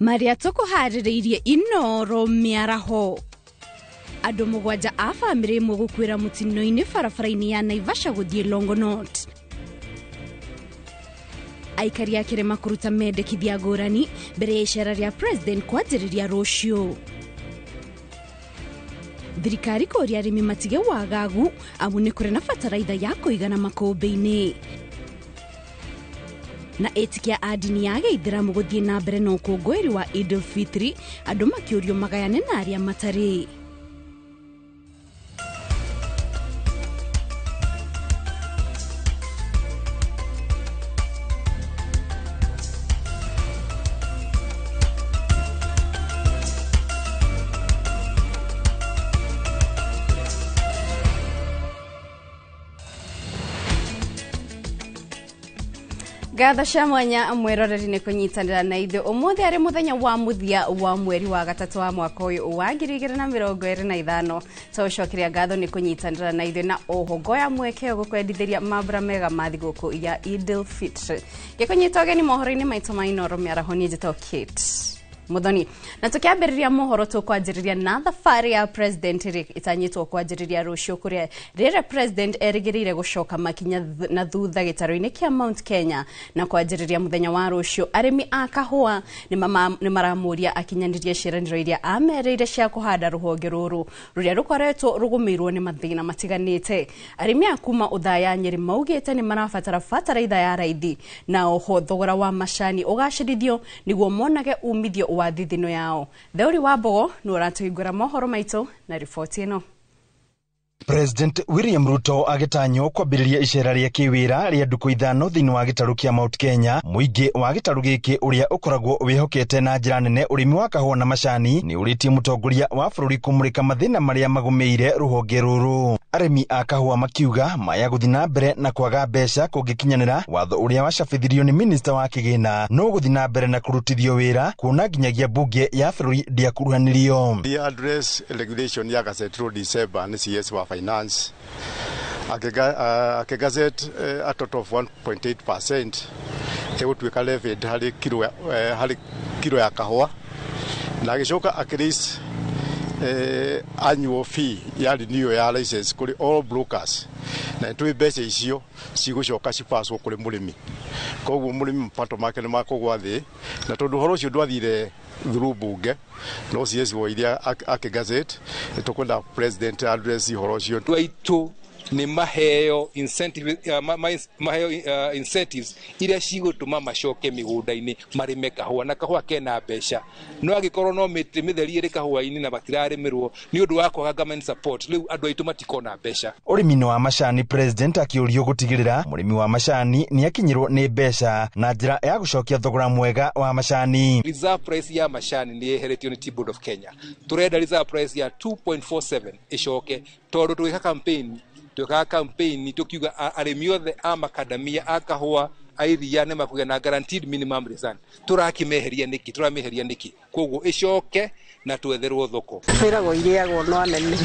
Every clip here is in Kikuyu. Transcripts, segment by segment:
Maria tũkũharĩrĩirie Inoro mĩaraho. Andũ 7 a bamĩrĩ ĩmwe gũkuĩra mũtino-inĩ barabara-inĩ ya Naivasha gũthiĩ Longonot. Aikari a kĩrĩma kũruta mendekithia ngũrani mbere ya icera rĩa president kwanjĩrĩria rũciũ. Thirikari kũria arĩmi matige wagagu amu nĩ kũrĩ na bataraitha ya kũigana makũmbĩ-inĩ. Na ĩtikia a ndini ya gĩithĩramu gũthiĩ na mbere na ũkũngũĩri wa Idul Fitri, andũ makĩũrio magayane na arĩa matarĩ. Ngatho cia mwanya mwĩroreri nĩ kũnyitanĩra na ithuĩ ũmũthĩ arĩ mũthenya wa mũthia wa mweri wa gatatũ wa mwaka ũyũ wa 2025. Tũcokeria ngatho nĩ kũnyitanĩra na ithuĩ na oho ngoya mweke gũkwendithĩria mambura mega ma thigũkũ ya Idul Fitr. Gĩkũnyita ũgeni mohoro-inĩ maitũ ma Inoro mĩaraho, niĩ njĩtagwo Kate Muthoni. Na tukiambĩrĩria mohoro tũkwanjĩrĩria na thabarĩ ya president ĩrĩa ĩtanyĩtwo kwanjĩrĩria rũciũ, kũrĩa rĩrĩa president erĩgĩrĩire gũcoka makinya na thutha gĩtarũ-inĩ kĩa Mount Kenya na kwanjĩrĩria mũthenya wa rũciũ. Arĩmi a kahũa nĩ maramũria akinyanĩrie ciĩranĩro iria amerĩire cia kũhanda rũhonge rũrũ rũrĩa rũkoretwo rũgũmĩirwo nĩ mathĩna matiganĩte. Arĩmi a kuma Othaya Nyeri maugĩte nĩ marabatara bataraitha ya raithi na oho thogora wa macani ũgacĩrithio nĩguo monage umithio wa thithino yao. Theuri wa Mbogo nĩ ũratũhingũra mohoro maitũ na riboti ĩno. President William Ruto agĩtanywo kwambĩrĩria icera rĩa kĩwĩra rĩa ndukũ 5 thĩinĩ wa gĩtarũ kĩa Mount Kenya. Mũingĩ wa gĩtarũ gĩkĩ ũrĩa ũkoragwo wĩhokete na njĩra nene ũrĩmi wa kahũa na macani nĩ ũrĩtie mũtongoria wa bũrũri kũmũrĩka mathĩna marĩa magũmĩire rũhonge rũrũ. Arĩmi a kahũa makiuga maya gũthiĩ na mbere na kwaga mbeca kũngĩkinyanĩra watho ũrĩa wacabithirio nĩ minista wa kĩgĩna no gũthiĩ na mbere na kũrutithio wĩra kuona nginyagia mbunge ya bũrũri ndĩakuruhanirio. The address regulation ya gazetirwo December nĩ CS wa Finance akigazette a total of 1.8% ĩgũtuĩka levied harĩ kilo ya kahũa, na agĩcoka akĩraise annual fee ya renewal ya license kũrĩ all brokers, na nĩtũĩ mbeca icio cigũcoka cipacwo kũrĩ mũrĩmi, koguo mũrĩmi mapato make nĩ makũgwa thĩ, na tondũ ũhoro ũcio ndwathire through bunge no CS woiria akigazette, nĩtũkwenda president address ũhoro ũcio. Andũ aitũ nĩ maheo incentive, maheo incentives iria cigũtũma macoke mĩgũnda-inĩ marĩme kahũa, na kahũa kena mbeca. No angĩkorwo no mĩtĩ mĩtheri ĩrĩ kahũa-inĩ na matirarĩmĩrwo nĩ ũndũ wa kwaga government support, rĩu andũ aitũ matikona mbeca. Ũrĩmi-inĩ wa macani, president akĩũrio gũtigĩrĩra mũrĩmi wa macani nĩ akinyĩrwo nĩ mbeca na njĩra ya gũcokia thogora mwega wa macani. Reserve price ya macani nĩ yeheretio nĩ Tea Board of Kenya. Tũrenda reserve price ya 2.47 ĩcoke, tondũ tũgĩka campaign twĩkaga campaign tũkiuga arĩmi othe a makadamia, a kahũa, a iria nĩ makũgĩa na guaranteed minimum return. Tũrakĩmeheria nĩkĩ? Tũrameheria nĩkĩ? Koguo ĩcoke na twetherwo thoko. Twĩragwo irĩagwo no anene,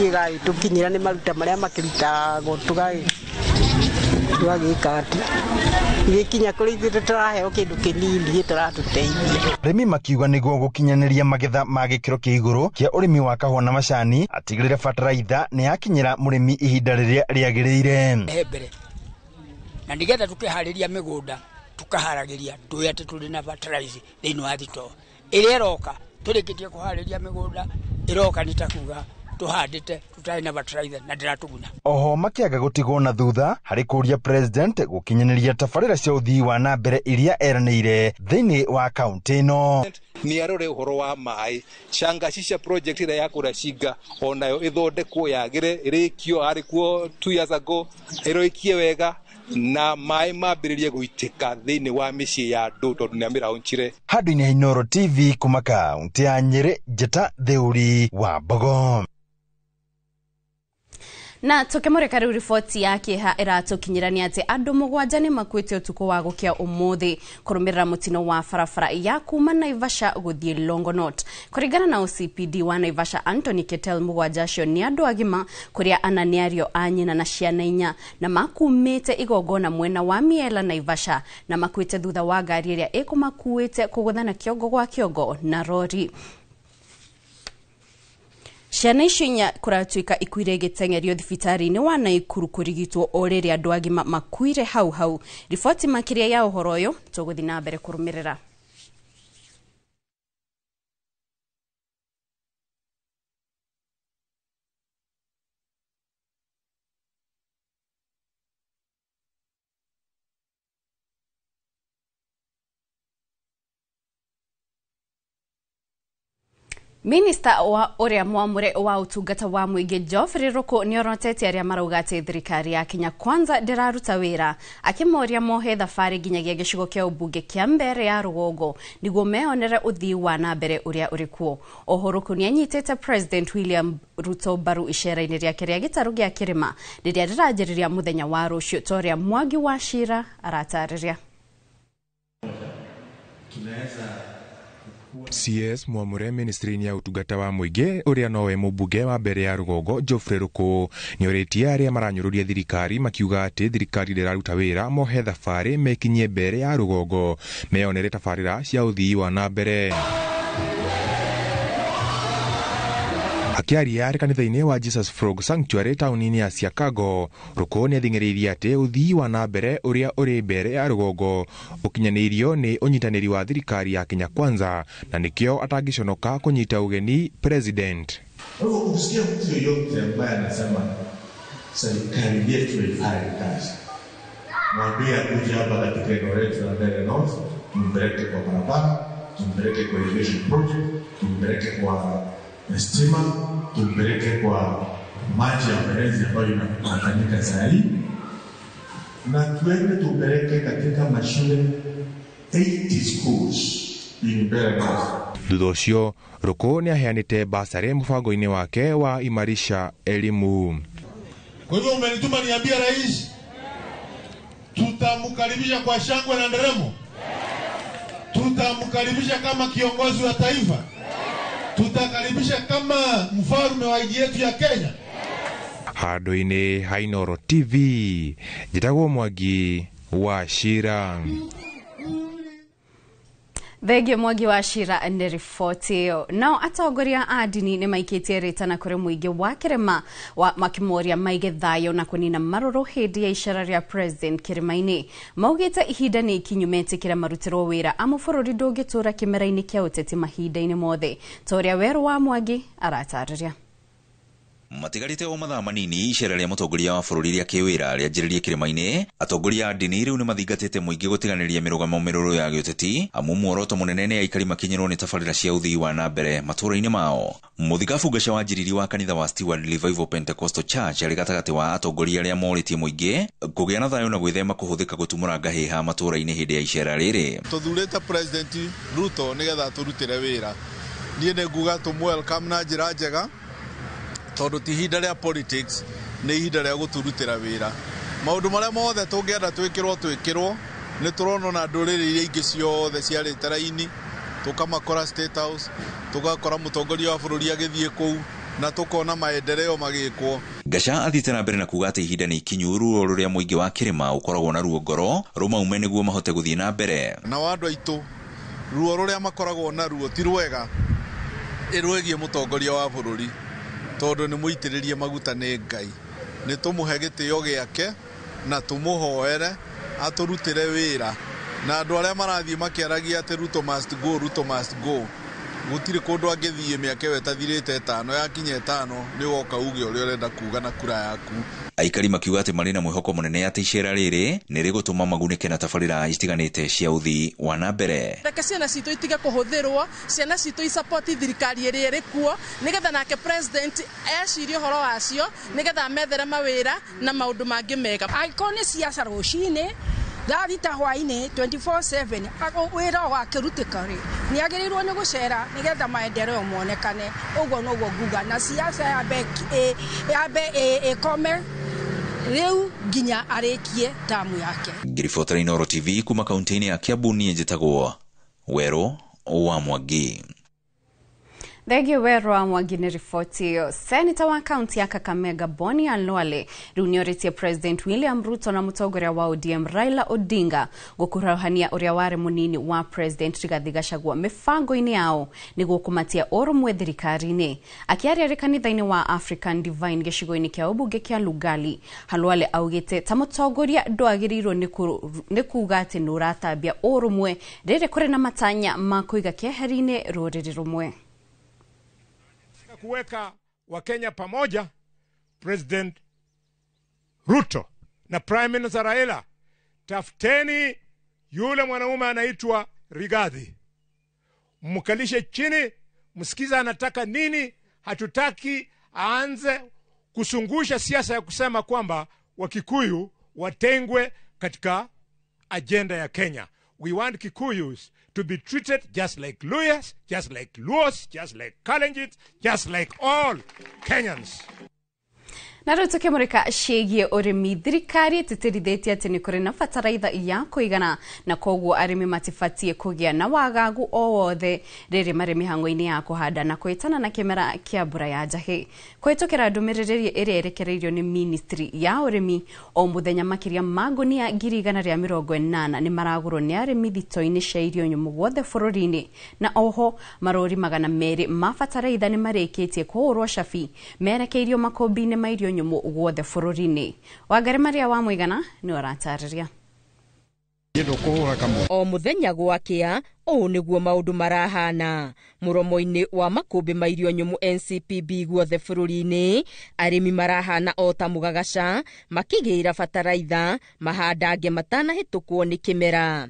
igagĩtũkinyĩra nĩ maruta marĩa makĩrutagwo tũgagĩka atĩ igĩkinya kũrĩ ithuĩ tũraheo kĩndũ kĩnini gĩtaratũteithia. Arĩmi makiuga nĩguo gũkinyanĩria magetha ma gĩkĩro kĩa igũrũ kĩa ũrĩmi wa kahũa na macani, atigĩrĩre bataraitha nĩ yakinyĩra mũrĩmi ihinda rĩrĩa rĩagĩrĩire. He mbere na nĩgetha tũkĩharĩria mĩgũnda tũkaharagĩria tũĩ atĩ tũrĩ na fertilizer thĩinĩ wa thitoo ĩrĩa ĩroka. Tũrĩkĩtie kũharĩria mĩgũnda ĩroka nĩ ta kuga tũhandĩte tũtarĩ na fertilizer na ndĩratũguna. Oho makĩaga gũtigwo na thutha harĩ kũria president gũkinyanĩria tabarĩra cia ũthii wa na mbere iria eranĩire thĩinĩ wa kaũntĩ ĩno. Nĩ arore ũhoro wa maĩ, Shangashisha project ĩrĩa ya kũrĩa Shinga onayo ĩthondekwo yagĩre ĩrĩkio, arĩ kuo 2 years ago, ĩrĩkie wega na maĩ mambĩrĩrie gũitĩka thĩinĩ wa mĩciĩ ya andũ tondũ nĩ amĩraunchire. Handũ-inĩ ha Inooro TV kuma kaũntĩ ya Nyĩrĩ, Njĩta Theuri wa Mbogo. Na tukimurika riu riboti ya kieha iratukinyirania ati andu mugwanja ni makuite utuku wa gukia umuthi kurumirira mutino wa barabara ya kuma Naivasha guthie Longonot. Kuringana na OCPD wa Naivasha Anthony Ketel, mugwanja acio ni andu agima kuria ana ni ario a nyina na ciana inya na makumite igongona mwena wa Miela Naivasha na makuite thutha wa ngari iria ikumakuite kuguthana kiongo gwa kiongo na rori. Ciana icio inya kuratuika ikuire gitengerio thibitari-ini wa Naikuru kurigitwo o rĩrĩa andũ agima makuire hau hau. Riboti makiria ya ũhoro ũyũ tũgũthiĩ na mbere kũrũmĩrĩra. Minista wa uria mwamure wa utungata wa muingi Geoffrey Ruku niorotete aria marauga ati thirikari ya Kenya Kwanza ndiraruta wira, akimoria mohe thabari nginyagia gicigo kia ubunge kia Mbere ya Rugongo niguo meonere uthii wa na mbere uria urikuo. Oho Ruku nianyitite President William Ruto mbaru icera-ini riake ria gitaru gia kirima riria riranjiriria muthenya wa rucio ta uria Mwangi wa Cira aratariria. CS mwamure ministry ya utungata wa muingi uria nowe mubunge wa Mbere ya Rugongo Geoffrey Ruku nioritie aria maranyururia thirikari makiuga ati thirikari ndiraruta wira mohe thabari mekinyie Mbere ya Rugongo meyonere tabarira cia uthii wa na mbere. Akiaria arĩ kanitha-inĩ wa Jesus Frog Sanctuary taũni-inĩ ya Siakago, Ruku nĩathing'ĩrĩirie atĩ ũthii wa na mbere ũrĩa ũrĩ Mbere ya Rugongo ũkinyanĩirio nĩ ũnyitanĩri wa thirikari ya Kenya Kwanza na nĩkĩo atangĩconoka kũnyita ũgeni president. Kwa hivyo ukisikia mtu yoyote ambaye anasema serikali yetu haifanyi kazi, mwambie akuje hapa katika eneo letu la Mbere North, tumpeleke kwa barabara, tumpeleke kwa irrigation project, tumpeleke kwa stima, tumpeleke kwa maji ya mfereji ambayo inafanyika saa hii, na tuende tupeleke katika mashule 80 schools in Mbere North. Thutha ũcio Ruku nĩaheanĩte basarĩ mũbango-inĩ wake wa Imarisha Elimu. Kwa hivyo umenituma niambie rais, tutamkaribisha kwa shangwe na nderemo, tutamkaribisha kama kiongozi wa taifa, tutakaribisha kama mfalme wa nchi yetu ya Kenya. Handũ-inĩ ha Inooro TV, njĩtagwo Mwangi wa Cira. Thengio Mwangi wa Cira nĩ riboti ĩyo. Nao atongoria a ndini nĩ maikĩtie rĩtana kũrĩ mũingĩ wa kĩrĩma makĩmoria maige thayũ na kũnina marũrũ hĩndĩ ya icera rĩa president kĩrĩma-inĩ. Maugĩte ihinda nĩ ikinyu metĩkĩra marutĩrwo wĩra amu bũrũri ndũngĩtũra kĩmera-inĩ kĩa ũteti mahinda-inĩ mothe, ta ũrĩa Werũ wa Mwangi aratarĩria. Matigarĩte o mathaa manini icera rĩa mũtongoria wa bũrũri rĩa kĩwĩra rĩanjĩrĩrie kĩrĩma-inĩ, atongoria a ndini rĩu nĩmathingatĩte mũingĩ gũtiganĩria mĩrũgamo mĩrũrũ ya gĩũteti amu muoroto mũnene nĩ aikari makinyĩrwo nĩ tabarĩra cia ũthii wa na mbere matũũra-inĩ mao. Mũthikabu Ngaca wa Njiriri wa kanitha wa Steward Revival Pentecostal Church arĩ gatagatĩ wa atongoria arĩa morĩtie mũingĩ kũgĩa na thayũ na gwĩthema kũhũthĩka gũtumũra ngahĩha matũũra-inĩ hĩndĩ ya icera rĩrĩ. Tũthurĩte President Ruto nĩgetha atũrutĩre wĩra. Niĩ nĩ nguga tũmũ-welcome na njĩra njega, tondũ ti ihinda rĩa politics, nĩ ihinda rĩa gũtũrutĩra wĩra. Maũndũ marĩa mothe tũngĩenda twĩkĩrwo twĩkĩrwo, nĩ tũrona na ndũrĩrĩ iria ingĩ ciothe ciarĩte raini, tũkamakora State House, tũgakora mũtongoria wa bũrũri agĩthiĩ kũu, na tũkona maendeleo magĩkwo. Ngaca athiĩte na mbere na kuga atĩ ihinda nĩ ikinyu ruo rũrĩa mũingĩ wa kĩrĩma ũkoragwo naruo ngoro rũmaume nĩguo mahote gũthiĩ na mbere. Na andũ aitũ ruo rũrĩa makoragwo naruo ti rwega ĩrwĩgiĩ mũtongoria wa bũrũri, tondũ nĩ mũitĩrĩrie maguta nĩ Ngai. Nĩ tũmũhe gĩtĩo gĩake na tũmũhoere atũrutĩre wĩra. Na andũ arĩa marathiĩ makĩaragia atĩ Ruto must go, Ruto must go, gũtirĩ kũndũ angĩthiĩ mĩaka ĩyo ĩtathirĩte ĩtano, yakinya ĩtano nĩ ũgoka uge ũrĩa ũrenda kuga na kura yaku. Aikari makiuga atĩ marĩ na mwĩhoko mũnene atĩ icera rĩrĩ nĩ rĩgũtũma magunĩke na tabarĩra itiganĩte cia ũthii wa na mbere. Reke ciana citũ itige kũhũthĩrwo, ciana citũ isapoti thirikari ĩrĩa ĩrĩ kuo, nĩgetha nake president ecirie ũhoro wacio, nĩgetha amethere mawĩra na maũndũ mangĩ mega. Angĩkorwo nĩ ciaca rũcinĩ, Thaa thita hwainĩ 24/7 wĩra wakĩrutĩka rĩ nĩagĩrĩirwo nĩ gũcera nĩgetha maendeleo monekane. Ũguo noguo nguga, na siasa yambe ĩkome rĩu nginya arĩkie tamu yake. Ngiribotera Inooro TV kuma kaunti-inĩ ya Kiambu, niĩ njĩtagwo Werũ wa Mwangi. Thengio Werũ wa Mwangi nĩ riboti ĩyo. Seneta wa kaunti ya Kakamega Boni Khalwale rĩu nĩorĩtie President William Ruto na mũtongoria wa ODM Raila Odinga gũkuruhania ũrĩa warĩ mũnini wa President Rigathi Gachagua mĩbango-inĩ yao nĩguo kũmatia ũrũmwe thirikari-inĩ. Akĩaria arĩ kanitha-inĩ wa African Divine gĩcigo-inĩ kĩa ũmbunge kĩa Lugari, Khalwale augĩte ta mũtongoria ndwagĩrĩirwo nĩ kuga atĩ nĩũratambia ũrũmwe rĩrĩ kũrĩ na matanya ma kũiga keheri-inĩ rũrĩrĩ rũmwe. Kuweka Wakenya pamoja, President Ruto na Prime Minister Raila, tafuteni yule mwanaume anaitwa Rigathi, mkalishe chini, msikiza anataka nini. Hatutaki aanze kusungusha siasa ya kusema kwamba Wakikuyu watengwe katika agenda ya Kenya. We want Kikuyus to be treated just like Luyas, just like Luos, just like Kalenjins, just like all Kenyans. Na rĩu tũkĩmũrĩka ciĩgiĩ ũrĩmi, thirikari ĩtĩtĩrithĩtie atĩ nĩ kũrĩ na bataraitha ya kũigana na koguo arĩmi matibatiĩ kũgĩa na wagagu o wothe rĩrĩ marĩ mĩhang'o-inĩ ya kũhanda na kwĩtana na kĩmera kĩa mbura ya njahĩ. Kũhĩtũkĩra ndũmĩrĩri ĩrĩa ĩrekereirio nĩ ministry ya ũrĩmi, o mũthenya makĩria ma ngũnia 180,000 nĩ maragũrwo nĩ arĩmi thito-inĩ cia irio nyũmũ guothe bũrũri-inĩ, na oho marori 200 ma bataraitha nĩ marĩkĩtie kũhũrwo cabi merekeirio makũmbĩ-inĩ ma irio nyũmũ guothe bũrũri-inĩ. Wangari Maria wa Mũigana nĩ aratarĩria. O mũthenya gwakĩa, ũũ nĩguo maũndũ marahana mũromo-inĩ wa makũmbĩ ma irio nyũmũ NCPB guothe bũrũri-inĩ. Arĩmi marahana o ta mũgagaca makĩgĩra bataraitha mahandange matanahĩtũkwo nĩ kĩmera.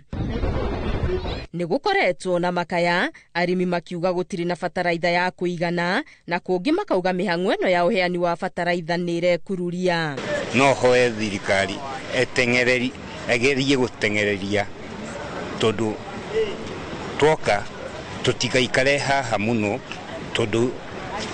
Nĩ gũkoretwo na makaya, arĩmi makiuga gũtirĩ na bataraitha ya kũigana, na kũngĩ makauga mĩhang'o ĩno ya ũheani wa bataraitha nĩ ĩrekururia. No hoe thirikari eteng'ereri egerie gũteng'ereria tondũ twoka tũtigaikare haha mũno tondũ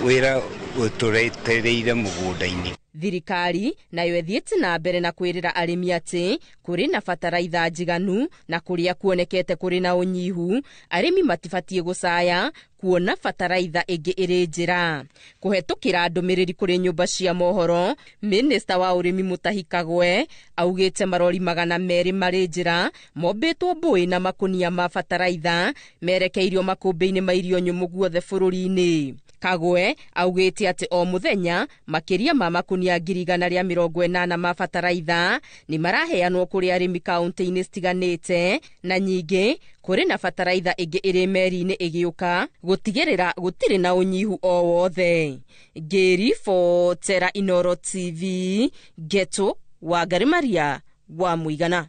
wĩra ũtũretereire mũgũnda-inĩ. Thirikari nayo ĩthiĩte na mbere na kwĩrĩra arĩmi atĩ kũrĩ na bataraitha njiganu na kũrĩa kuonekete kũrĩ na ũnyihu, arĩmi matibatiĩ gũcaya kuona bataraitha ĩngĩ ĩrĩ njĩra. Kũhetũkĩra ndũmĩrĩri kũrĩ nyũmba cia mohoro, Minista wa ũrĩmi Mutahi Kagwe augĩte marori 200 marĩ njĩra mombĩtwo mbũĩ na makũnia ma bataraitha merekeirio makũmbĩ-inĩ ma irio nyũmũ guothe bũrũri-inĩ. Kagwe augĩte atĩ o mũthenya makĩria ma makunia 180,000 ma bataraitha nĩ maraheanwo kũrĩ arĩmi kaunti-inĩ citiganĩte, na nyingĩ kũrĩ na bataraitha ĩngĩ ĩrĩ meri-inĩ ĩgĩũka gũtigĩrĩra gũtirĩ na ũnyihu o wothe. Ngĩribotera Inooro TV, Geto Wangari Maria wa Mũigana.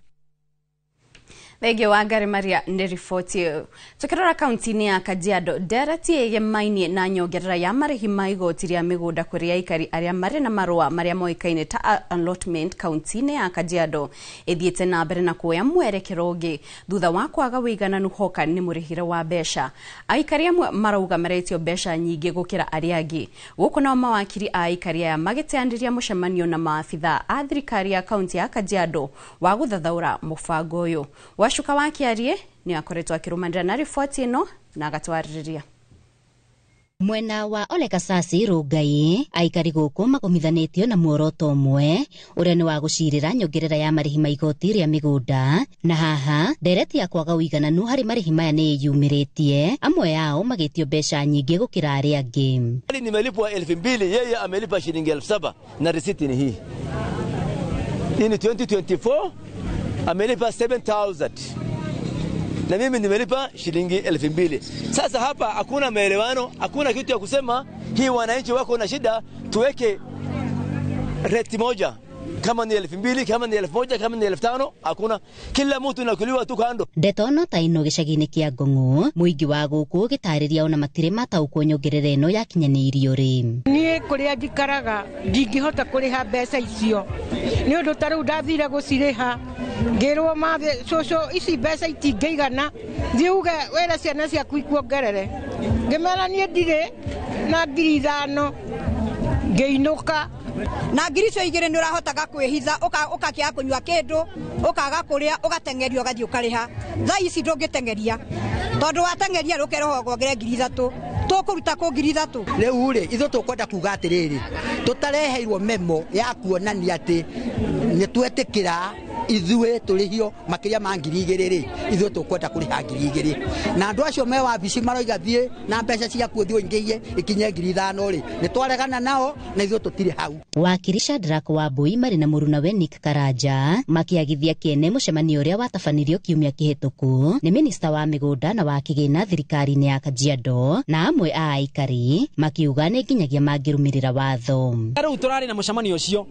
Thengio Wangari Maria nĩ riboti ĩyo. Tũkĩrora kaunti-inĩ ya Kajiado, ndereti ĩgemainiĩ na nyongerera ya marĩhi ma igoti rĩa mĩgũnda kũrĩ aikari arĩa marĩ na marũa marĩa moĩkaine ta allotment kaunti-inĩ ya Kajiado ĩthiĩte na mbere na kuoya mwerekero ũngĩ thutha wa kwaga ũigananu hoka nĩ mũrĩhĩre wa mbeca. Aikari amwe marauga maretio mbeca nyingĩ gũkĩra arĩa angĩ. Gũkũ nao mawakiri a aikari aya magĩteanĩria mũcemanio na maabithaa a thirikari ya kaunti ya Kajiado wa gũthathaũra mũbango ũyũ. Wacuka wa Kĩarie nĩ akoretwo akĩrũmanĩrĩra na riboti ĩno na agatwarĩrĩria. Mwena wa Ole Kasasi Rongai, aikari gũkũ magomithanĩtio na muoroto ũmwe ũrĩa nĩ wa gũcirĩra nyongerera ya marĩhi ma igoti rĩa mĩgũnda, na haha ndereti ya kwaga ũigananu harĩ marĩhi maya nĩ ĩyumĩrĩtie, amwe ao magĩtio mbeca nyingĩ gũkĩra arĩa angĩ. Nimelipwa 2000, yeye amelipa shilingi 7000 na risiti ni hii. Hii ni 2024 amelipa 7000 na mimi nimelipa shilingi 2000. Sasa hapa hakuna maelewano, hakuna kitu ya kusema hii wananchi wako na shida, tuweke rate moja. Kama ni 2000, kama ni 1000, kama ni 5000, hakuna. Kila mtu nakuliwa tu kando. Ndeto no ta ino gĩcagi-inĩ kĩa Ngong'o, mũingĩ wa gũkũ ũgĩtarĩria ona matirĩ mataũkwo nyongerera ĩno yakinyanĩirio rĩ. Niĩ kũrĩa njikaraga ndingĩhota kũrĩha mbeca icio nĩ ũndũ ta rĩu ndathire gũcirĩha ngĩrwo mathĩ cũcũ ici mbeca itingĩigana, thiĩ uge wĩre ciana ciaku ikuongerere. Ngĩmera niĩ ndirĩ na 5,000 ngĩinũka. Na 2,000 nĩ ũrahotaga kwĩhitha ũkakĩaga kũnyua kĩndũ ũkaga kũrĩa ũgateng'erio ũgathiĩ ũkarĩha. Thaa ici ndũngĩteng'eria tondũ wateng'eria rũkerwo wongerere 3,000 tũkũruta kũ 3,000. Rĩu rĩ ithuĩ tũkwenda kuga atĩrĩrĩ, tũtareheirwo memo ya kuonania atĩ nĩ twetĩkĩra ithuĩ tũrĩhio makĩria ma 2,000 rĩ, ithuĩ tũkwenda kũrĩha 2,000. Na andũ acio me wabici maroiga thiĩ na mbeca ciaku ũthiĩ ũingĩhie ikinye 5,000 rĩ, nĩ twaregana nao na ithuĩ tũtirĩ hau. Wakiri Shadrack Wambui marĩ na mũrunawe Nick Karanja makĩagithia kĩene mũcemanio ũrĩa watabanirio kiumia kĩhĩtũku nĩ minista wa mĩgũnda na wa kĩgĩna thirikari-inĩ ya Kajiado na amwe a aikari makiuga nĩ nginyagia mangĩrũmĩrĩra watho. Rĩu tũrarĩ na mũcemanio ũcio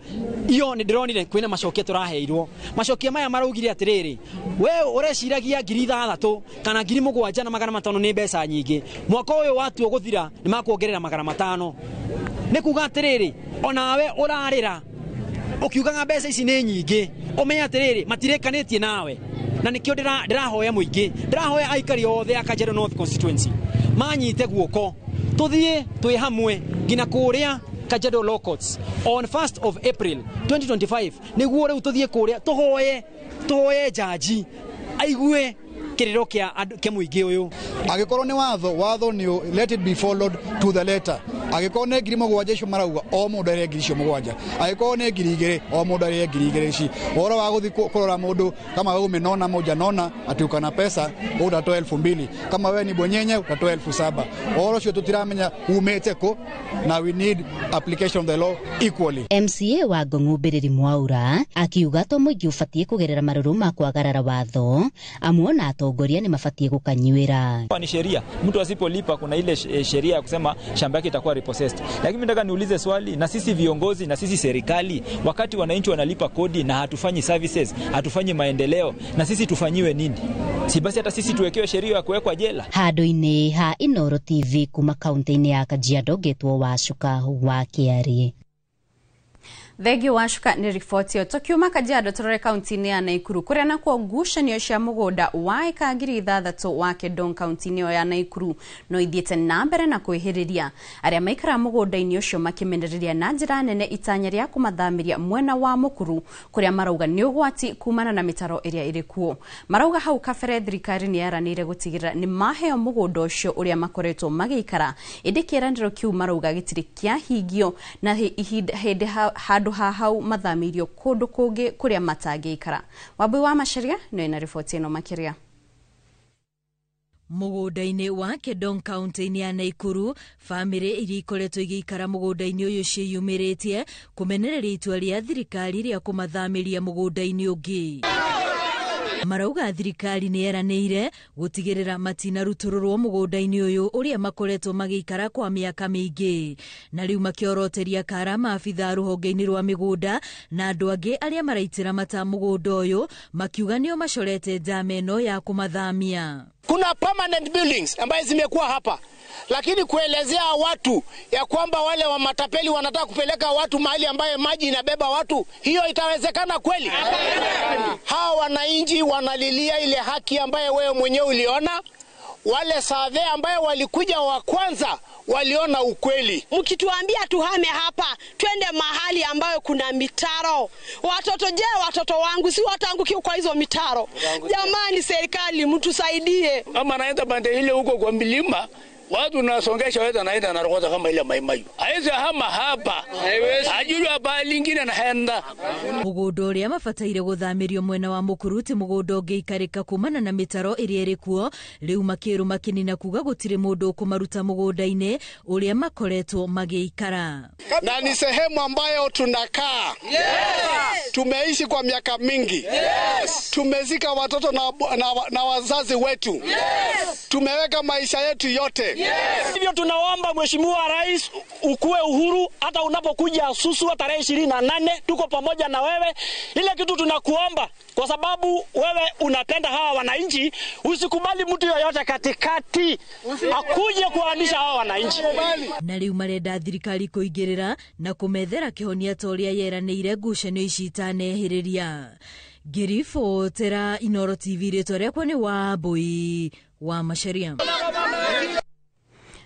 iyo nĩ ndĩronire kwĩna macokio tũraheirwo. Macokia maya maraugire atĩrĩrĩ, we ũreciragia 6,000 kana 7,500 nĩ mbeca nyingĩ, mwaka ũyũ watuo gũthira nĩ makuongerera 500. Nĩ kuga atĩrĩrĩ, onawe ũrarĩra ũkiugaga mbeca ici nĩ nyingĩ, ũmenye atĩrĩrĩ matirĩkanĩtie nawe. Na nĩkĩo ndĩrahoya mũingĩ, ndĩrahoya aikari othe a Kajiado North Constituency manyite guoko tũthiĩ twĩ hamwe nginya kũrĩa Kajiado Law Courts on 1st of April 2025 nĩguo rĩu tũthiĩ kũrĩa tũhoye jaji aigue kĩrĩro kĩa mũingĩ ũyũ. Angĩkorwo nĩ watho nĩ let it be followed to the letter. Angĩkorwo nĩ 7,000 icio marauga o mũndũ arĩhe 7,000, angĩkorwo nĩ 2,000 o mũndũ arĩhe 2,000 ici. Ũhoro wa gũthiĩ kũrora mũndũ kama wewe umenona moja nona ati uko na pesa wewe utatoa 2,000, kama wewe ni bwenyenye utatoa 7,000. Ũhoro ũcio tũtiramenya umĩte kũ, na we need application of the law equally. MCA wa Ngong'o Mbĩrĩri Mwaura akiuga to mũingĩ ũbatiĩ kũgerera marũrũ ma kwagarara watho amuona atongoria nĩ mabatiĩ gũkanyuĩra. Ni sheria, mtu asipolipa kuna ile sheria ya kusema shamba yake itakuwa repossessed. Lakini mimi nataka niulize swali, na sisi viongozi na sisi serikali, wakati wananchi wanalipa kodi na hatufanyi services, hatufanyi maendeleo, na sisi tufanyiwe nini? Si basi hata sisi tuwekewe sheria ya kuwekwa jela? Handũ-inĩ ha Inooro TV kuma kaunti-inĩ ya Kajiado ngetwo Wacuka wa Kĩarĩ. Thengio Wacuka nĩ riboti ĩyo. Tũkiuma Kajiado tũrore kaunti-inĩ ya Naikuru kũrĩa nakuo ngucanio cia mũgũnda wa ĩka 6,000 wa Kedong kaunti-inĩ ĩyo ya Naikuru no ithiĩte na mbere na kwĩhĩrĩria arĩa maikaraga mũgũnda-inĩ ũcio makĩmenereria na njĩra nene itanya rĩa kũmathamĩria mwena wa Mũkuru kũrĩa marauga nĩ ũgwati kumana na mĩtaro ĩrĩa ĩrĩ kuo. Marauga hau kabere thirikari nĩ yaranĩire gũtigĩrĩra nĩ maheo mũgũnda ũcio ũrĩa makoretwo magĩikara, ĩndĩ kĩĩranĩro kĩu marauga gĩtirĩ kĩahingio na hĩndĩ handũ ha hau mathamĩirio kũndũ kũngĩ kũrĩa matangĩikara. Wambui wa Macharia nĩ na riboti ĩno makĩria. Mũgũnda-inĩ wa Kedong kaunti-inĩ ya Naikuru, bamĩrĩ iria ikoretwo igĩikara mũgũnda-inĩ ũyũ ciĩyumĩrĩtie kũmenereria itua rĩa thirikari rĩa kũmathamĩria mũgũnda-inĩ ũngĩ. Marauga thirikari nĩ yeranĩire gũtigĩrĩra matinarutũrũrwo mũgũnda-inĩ ũyũ ũrĩa makoretwo magĩikara kwa mĩaka mĩingĩ, na rĩu makĩoroteria kara maabitha rũhonge-inĩ rwa mĩgũnda na andũ angĩ arĩa maraitĩra mata mũgũnda ũyũ makiuga nĩo macorete njama ĩno ya kũmathamia. Kuna permanent buildings ambaye zimekuwa hapa, lakini kuelezea watu ya kwamba wale wa matapeli wanataka kupeleka watu mahali ambaye maji inabeba watu, hiyo itawezekana kweli? Hawa wananchi wanalilia ile haki ambaye wewe mwenyewe uliona. Wale survey ambaye walikuja wa kwanza waliona ukweli. Mkituambia tuhame hapa twende mahali ambayo kuna mitaro, watoto je, watoto wangu si wataangukia kwa hizo mitaro? Jamani, serikali mtusaidie. Kama naenda pande ile huko kwa milima, watu nasongesha wewe naenda na roho kama ile maimayu. Haizi hama hapa. Ajuru hapa lingine naenda. Mũgũnda ũrĩa mabataire gũthamĩrio mwena wa Mũkuru ti mũgũnda ũngĩikarĩka kumana na mĩtaro ĩrĩa ĩrĩ kuo. Rĩu makĩrũma kĩnina kuga gũtirĩ mũndũ ũkũmaruta mũgũnda-inĩ ũrĩa makoretwo magĩikara. Na ni sehemu ambayo tunakaa. Yes. Tumeishi kwa miaka mingi. Yes. Tumezika watoto na wazazi wetu. Yes. Tumeweka maisha yetu yote. Yes. Hivyo tunaomba Mheshimiwa Rais ukue uhuru hata unapokuja Suswa tarehe 28, tuko pamoja na wewe. Ile kitu tunakuomba, kwa sababu wewe unapenda hawa wananchi, usikubali mtu yoyote katikati akuje kuhamisha hawa wananchi. Na rĩu marenda thirikari kũingĩrĩra na kũmethera kĩhonia ta ũrĩa yeranĩire ngucanio ici itanehĩrĩria. Ngĩribotera Inooro TV, rĩtwa rĩakwa nĩ Wambui wa Macharia.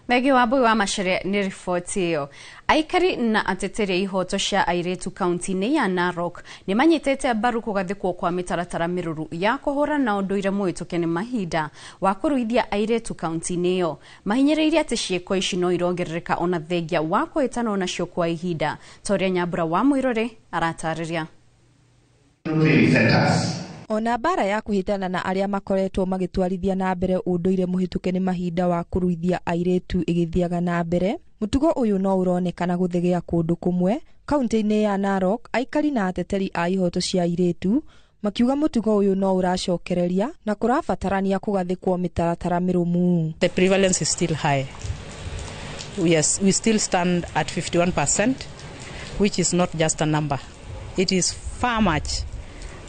Thengio Wambui wa Macharia nĩ riboti ĩyo. Aikari na ateteri a ihoto cia airĩtu kaunti-inĩ ya Narok nĩ manyitĩte mbaru kũgathĩkwo kwa mĩtaratara mĩrũru ya kũhũrana na ũndũire mũhĩtũke nĩ mahinda wa kũruithia airĩtu kaunti-inĩ ĩyo. Mahinyĩrĩirie atĩ ciĩko ici no irongerereka ona thengia wa kũhĩtanwo nacio kwa ihinda, ta ũrĩa Nyambura wa Mwĩrore aratarĩria. Ona mbara ya kũhĩtana na arĩa makoretwo magĩtwarithia na mbere ũndũire mũhĩtũke nĩ mahinda wa kũruithia airĩtu ĩgĩthiaga na mbere, mũtugo ũyũ no ũronekana gũthegea kũndũ kũmwe kaunti-inĩ ya Narok. Aikari na ateteri a ihoto cia airĩtu makiuga mũtugo ũyũ no ũracokereria na kũrabatarania kũgathĩkwo mĩtaratara mĩrũmu. The prevalence is still high. We still stand at 51%, which is not just a number. It is far much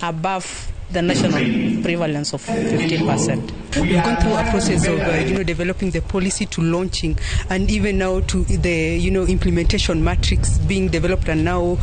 above the national prevalence of 15%. We've gone through a process of developing the policy to launching, and even now to the implementation matrix being developed and now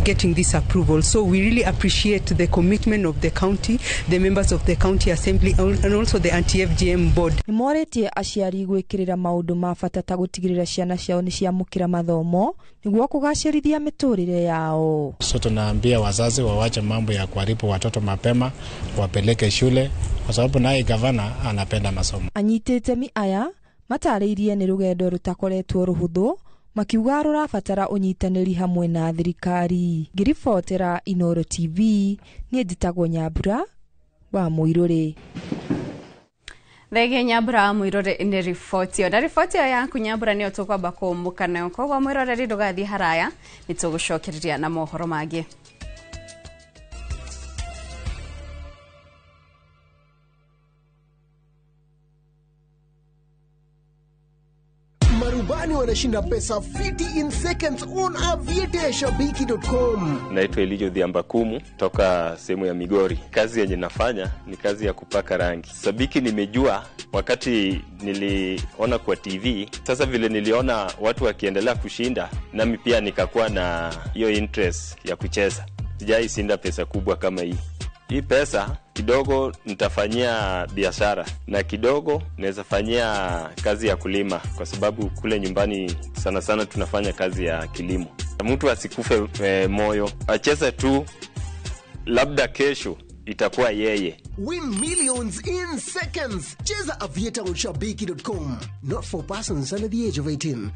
getting this approval. So we really appreciate the commitment of the county, the members of the county assembly, and also the anti-FGM board. Nĩmorĩtie aciari gwĩkĩrĩra maũndũ ma bata ta gũtigĩrĩra ciana ciao nĩ ciamũkĩra mathomo nĩguo kũgacĩrithia mĩtũrĩre yao. So tunaambia wazazi wawache mambo ya kuharibu watoto mapema, wapeleke shule kwa sababu naye gavana anapenda masomo. Anyiti itemi aya matarĩirie nĩ rũgendo rũtakoretwo rũhũthũ, makiuga rũrabatara ũnyitanĩri hamwe na thirikari. Ngĩribotera Inooro TV, niĩ njĩtagwo Nyambura wa Mũirũrĩ. Thengio Nyambura wa Mũirũrĩ nĩ riboti ĩyo. Na riboti ĩyo yaku Nyambura nĩyo tũkwamba kũũmũka nayo, koguo mwĩroreri ndũgathiĩ haraya, nĩ tũgũcokereria na mohoro mangĩ. Marubani wanashinda pesa fiti in seconds on aviateashabiki.com. Naitwa Elijo Dhiambakumu toka sehemu ya Migori. Kazi yenye nafanya ni kazi ya kupaka rangi. Sabiki nimejua wakati niliona kwa TV. Sasa vile niliona watu wakiendelea kushinda, nami pia nikakuwa na hiyo interest ya kucheza. Sijai shinda pesa kubwa kama hii. Hii pesa kidogo nitafanyia biashara na kidogo naweza fanyia kazi ya kulima, kwa sababu kule nyumbani sana sana tunafanya kazi ya kilimo. Mtu asikufe moyo, acheze tu, labda kesho itakuwa yeye. Win millions in seconds. Cheza Aviator on shabiki.com. Not for persons under the age of 18.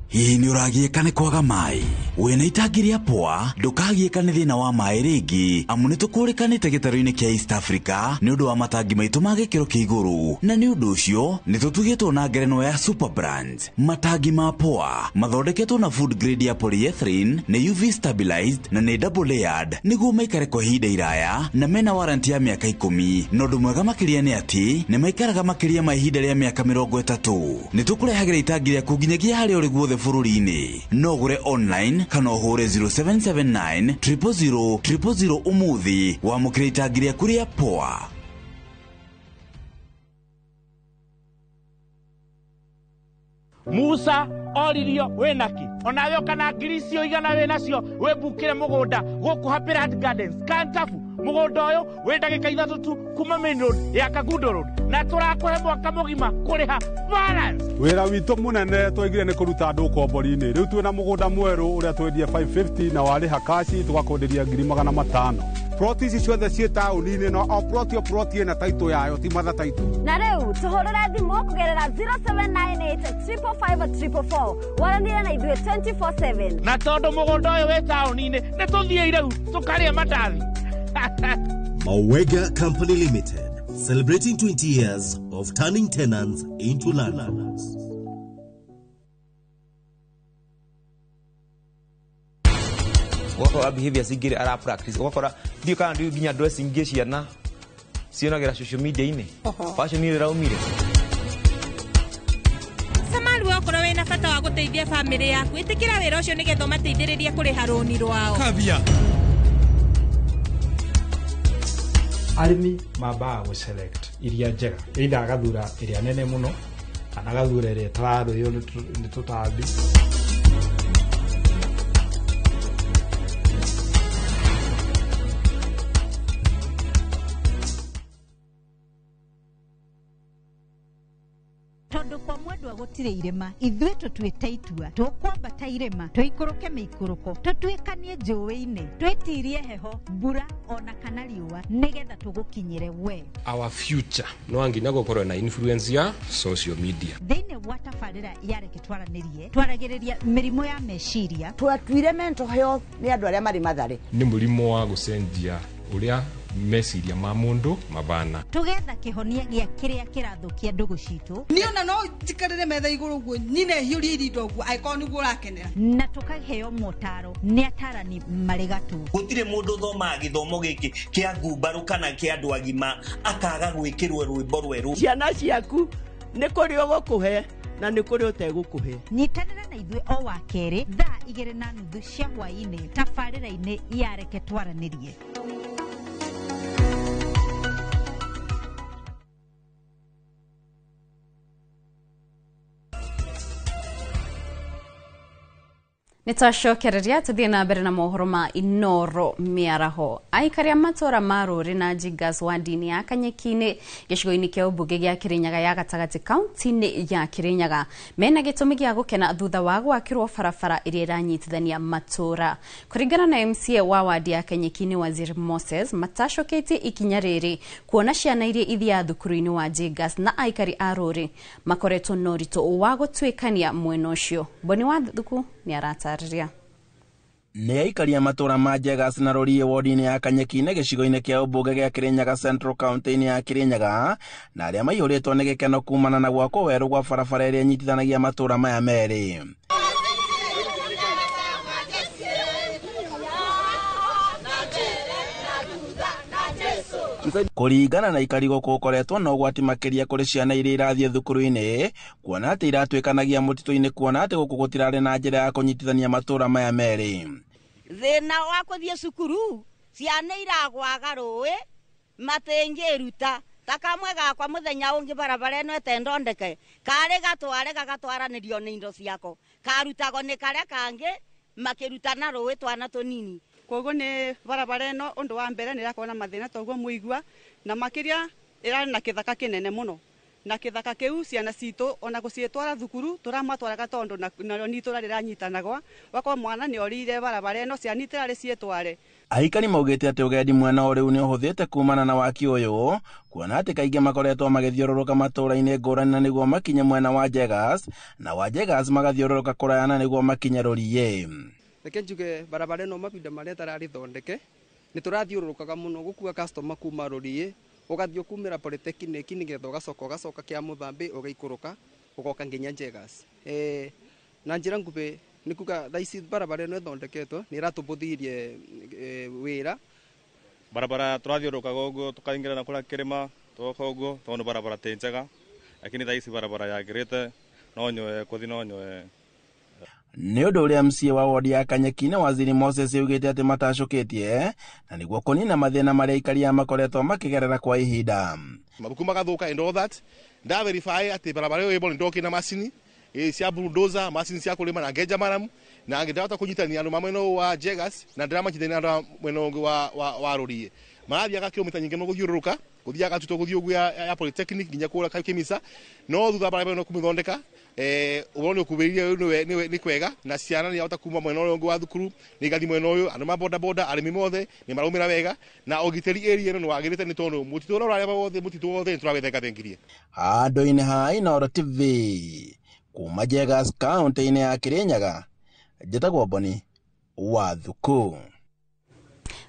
Hihi nĩ ũragiĩka nĩ kwaga maĩ? Wĩna itangi rĩa poa, ndũkagiĩka nĩ thĩna wa maĩ rĩngĩ, amu nĩ tũkũrĩkanĩte gĩtarũ-inĩ kĩa East Africa nĩ ũndũ wa matangi maitũ ma gĩkĩro kĩa igũrũ, na nĩ ũndũ ũcio nĩ tũtugĩtwo na ngerenwa ya Super Brand. Matangi ma poa mathondeketwo na food grade ya polyethylene, nĩ UV stabilized na nĩ double layered nĩguo maikare kwa ihinda iraya, na mena warranty ya mĩaka 10. Na ũndũ mwega makĩria nĩ atĩ nĩ maikaraga makĩria ma ihinda rĩa mĩaka 30. Nĩ tũkũrehagĩra itangi rĩaku nginyagia harĩa ũrĩ guothe bũrũri-inĩ. No ũgũre online kana ũhũre 0779 000 000 ũmũthĩ wamũkĩre itangi rĩaku rĩa poa. Musa oririo wĩnaki onawe ũkana ngiri icio igana wĩnacio wĩmbukĩre mũgũnda gũkũ Happy Land Gardens Kantafu. Mũgũnda ũyũ wĩ ndagĩka 3 tu kuma main road ya Kangundo Road, na tũrakũhe mwaka mũgima kũrĩha balance. Wĩra witũ mũnene twaigire nĩ kũruta andũ ũkombori-inĩ. Rĩu twĩna mũgũnda mwerũ ũrĩa twendie 550 na warĩha kaci tũgakwenderia 500,000. Ploti ici ciothe ciĩ taũni-inĩ, no o ploti o ploti ĩna taitũ yayo, ti matha taitũ. Na rĩu tũhũrĩre thimũ kũgerera 0798 555 444 waranĩre na ithuĩ 24/7. Na tondũ mũgũnda ũyũ wĩ taũni-inĩ nĩ tũthiĩ rĩu tũkarĩe mandathi. Mawega Company Limited, celebrating 20 years of turning tenants into landlords. Ũgakora behavior cingĩ ara practice, ũgakora ndiũ kana ndiũ nginya dressing ingĩ ciana Cionagĩra social media-inĩ. Fashion ĩrĩa ĩraumire. Samaru, okorwo wĩna bata wa gũteithia bamĩrĩ yaku, ĩtĩkĩra wĩra ũcio nĩgetha ũmateithĩrĩrie kũrĩha rũni rwao. Kabia. Arĩmi mambaga gũ select iria njega, either agathura ĩrĩa nene mũno kana agathura ĩrĩa ĩtararĩo nĩ tũtambi. Tondũ kwa mwendwa gũtirĩ irĩma, ithuĩ tũtuĩte itua tũkwambata irĩma, tũikũrũke mĩikũrũko, tũtuĩkanie njũĩ-inĩ, twĩtirie heho, mbura ona kana riũa, nĩgetha tũgũkinyĩre we. Our future no nginya gũkorwo na influence ya social media. Thĩinĩ wa tabarĩra ya Reke Twaranĩrie, twaragĩrĩria mĩrimũ ya meciria. Twatuire mental health nĩ andũ arĩa marĩ Mathare. Nĩ mũrimũ wa gũcenjia ũrĩa meciria ma mũndũ mabana. Tũgetha kĩhonia gĩa kĩrĩa kĩrathũkia ndũgũ citũ. Niĩ ona no njikarĩre metha igũrũ ũguo nyine hiũrie irinda ũguo angĩkorwo nĩguo ũrakenera. Na tũkaheo motaro nĩ atarani marĩ gatũ. Gũtirĩ mũndũ ũthomaga gĩthomo gĩkĩ kĩa ngumbarũ kana kĩa andũ agima akaga gwĩkĩrwo rwĩmbo rwerũ. Ciana ciaku nĩ kũrĩ ũgũkũhe na nĩ kũrĩ ũtegũkũhe. Nyitanĩra na ithuĩ o wa kerĩ thaa 2:30 cia hwaĩ-inĩ tabarĩra-inĩ ya Reke Twaranĩrie. Nĩtwacokereria tũthiĩ na mbere na mohoro ma Inoro mĩaraho. Aikari a matũra ma Rũrĩ na Jigas wandi-inĩ ya Kanyeki-inĩ gĩcigo-inĩ kĩa ũmbunge gĩa Kĩrĩnyaga ya gatagatĩ kaunti-inĩ ya Kĩrĩnyaga mena gĩtũmi gĩa gũkena thutha wa gwakĩrwo barabara ĩrĩa ĩranyitithania matũra. Kũringana na MCA wa wandi ya Kanyeki-inĩ Waziri Moses, matacoketie ikinya rĩrĩ kuona ciana iria ithiaga thukuru-inĩ wa Jigas na aikari a Rũrĩ makoretwo na ũritũ wa gũtuĩkania mwena ũcio. Boni wa Thuku nĩ aratarĩria. Nĩ aikari a matũra ma Jegas na Rũriĩ wodi-inĩ ya Kanyeki-inĩ gĩcigo-inĩ kĩa ũmbunge gĩa Kĩrĩnyaga Central kaunti-inĩ ya Kĩrĩnyaga na arĩa maiyũrĩtwo nĩ gĩkeno kumana na gwakwo werũ gwa barabara ĩrĩa ĩnyitithanagia matũra maya merĩ. Kũringana na aikari gũkũ gũkoretwo na ũgwati makĩria kũrĩ ciana iria irathiĩ thukuru-inĩ kuona atĩ iratuĩkanagia mũtitũ-inĩ kuona atĩ gũkũ gũtirarĩ na njĩra ya kũnyitithania matũra maya merĩ. Thĩna wa kũthiĩ cukuru, ciana iragwaga rũĩ matingĩruta ta kamwe gakwa mũthenya ũngĩ barabara ĩno ĩtendondeke karĩ gatware gagatwaranĩrio nĩ indo ciako karutagwo nĩ karĩa kangĩ makĩrutana rũĩ twana tũnini. Koguo nĩ barabara ĩno ũndũ wa mbere nĩ ĩrakorwo na mathĩna toguo mũigua, na makĩria ĩrarĩ na kĩthaka kĩnene mũno, na kĩthaka kĩu ciana citũ ona gũciĩtwara thukuru tũramatwaraga tondũ narĩo nĩ itũra rĩranyitanagwa, wakorwo mwana nĩ orĩire barabara ĩno ciana itirarĩ ciĩtware. Aikari maugĩte atĩ ũgendi mwena ũrĩu nĩ ũhũthĩte kumana na waki ũyũ kuona atĩ kaingĩ makoretwo magĩthiũrũrũka matũra-inĩ ngũrani na nĩguo makinye mwena wa Jegas na wa Jegas magathiũrũrũka kũraya na nĩguo makinye Rũriĩ. Reke njuge barabara ĩno mahinda marĩa ĩtararĩ thondeke nĩ tũrathiũrũrũkaga mũno gũkua customer kuma Rũriĩ ũgathiĩ ũkumĩra Polytechnic nĩgetha ũgacoka kĩa Mũthambĩ ũgaikũrũka ũgoka nginya Jegas. Na njĩra nguhĩ nĩ kuga thaa ici barabara ĩno ĩthondeketwo nĩ ĩratũbũthĩirie wĩra. Barabara tũrathiũrũrũkaga ũguo tũkaingĩra na kũrĩa kĩrĩma tũgoka ũguo tondũ barabara ti njega, lakini thaa ici barabara yagĩrĩte no nyoe kũthi no nyoe. Nĩ ũndũ ũrĩa MCA wa wodi ya Kanyeki-inĩ Waziri Moses augĩte atĩ matacũkĩtie na nĩguo kũnina mathĩna marĩa aikari aya makoretwo makĩgerera kwa ihinda. Mabuku magathuka and all that nda verify atĩ barabara ĩyo ĩbo nĩ na macini cia bulldozer, macini cia kũrĩma na ngenja maramu na ngĩndahota kũnyitania andũ ma mwena wa Jegas na ndĩramanyitania andũ a mwena ũngĩ wa Rũriĩ. Marathiaga kilomita nyingĩ mũno gũthiũrũrũka gũthiaga tutũ gũthiĩ ũguo ya Polytechnic nginya kũrĩa Kĩmisa, no thutha barabara ĩno kũmĩthondeka ũhoro nĩ ũkuhĩrĩirie nĩ kwega na ciana nĩ irahota kuma mwena ũrĩa ũngĩ wa thukuru nĩ igathiĩ mwena ũyũ, andũ ma boda boda arĩmi mothe nĩ maraumĩra wega na ũgitĩri area ĩno nĩ wagĩrĩte nĩ tondũ mũtitũ ũrĩa ũrarĩa wothe mũtitũ wothe nĩ tũrawĩthengathengirie. Handũ-inĩ ha Inooro TV kuma Jegas kaunti-inĩ ya Kĩrĩnyaga, njĩtagwo Boni wa Thuku.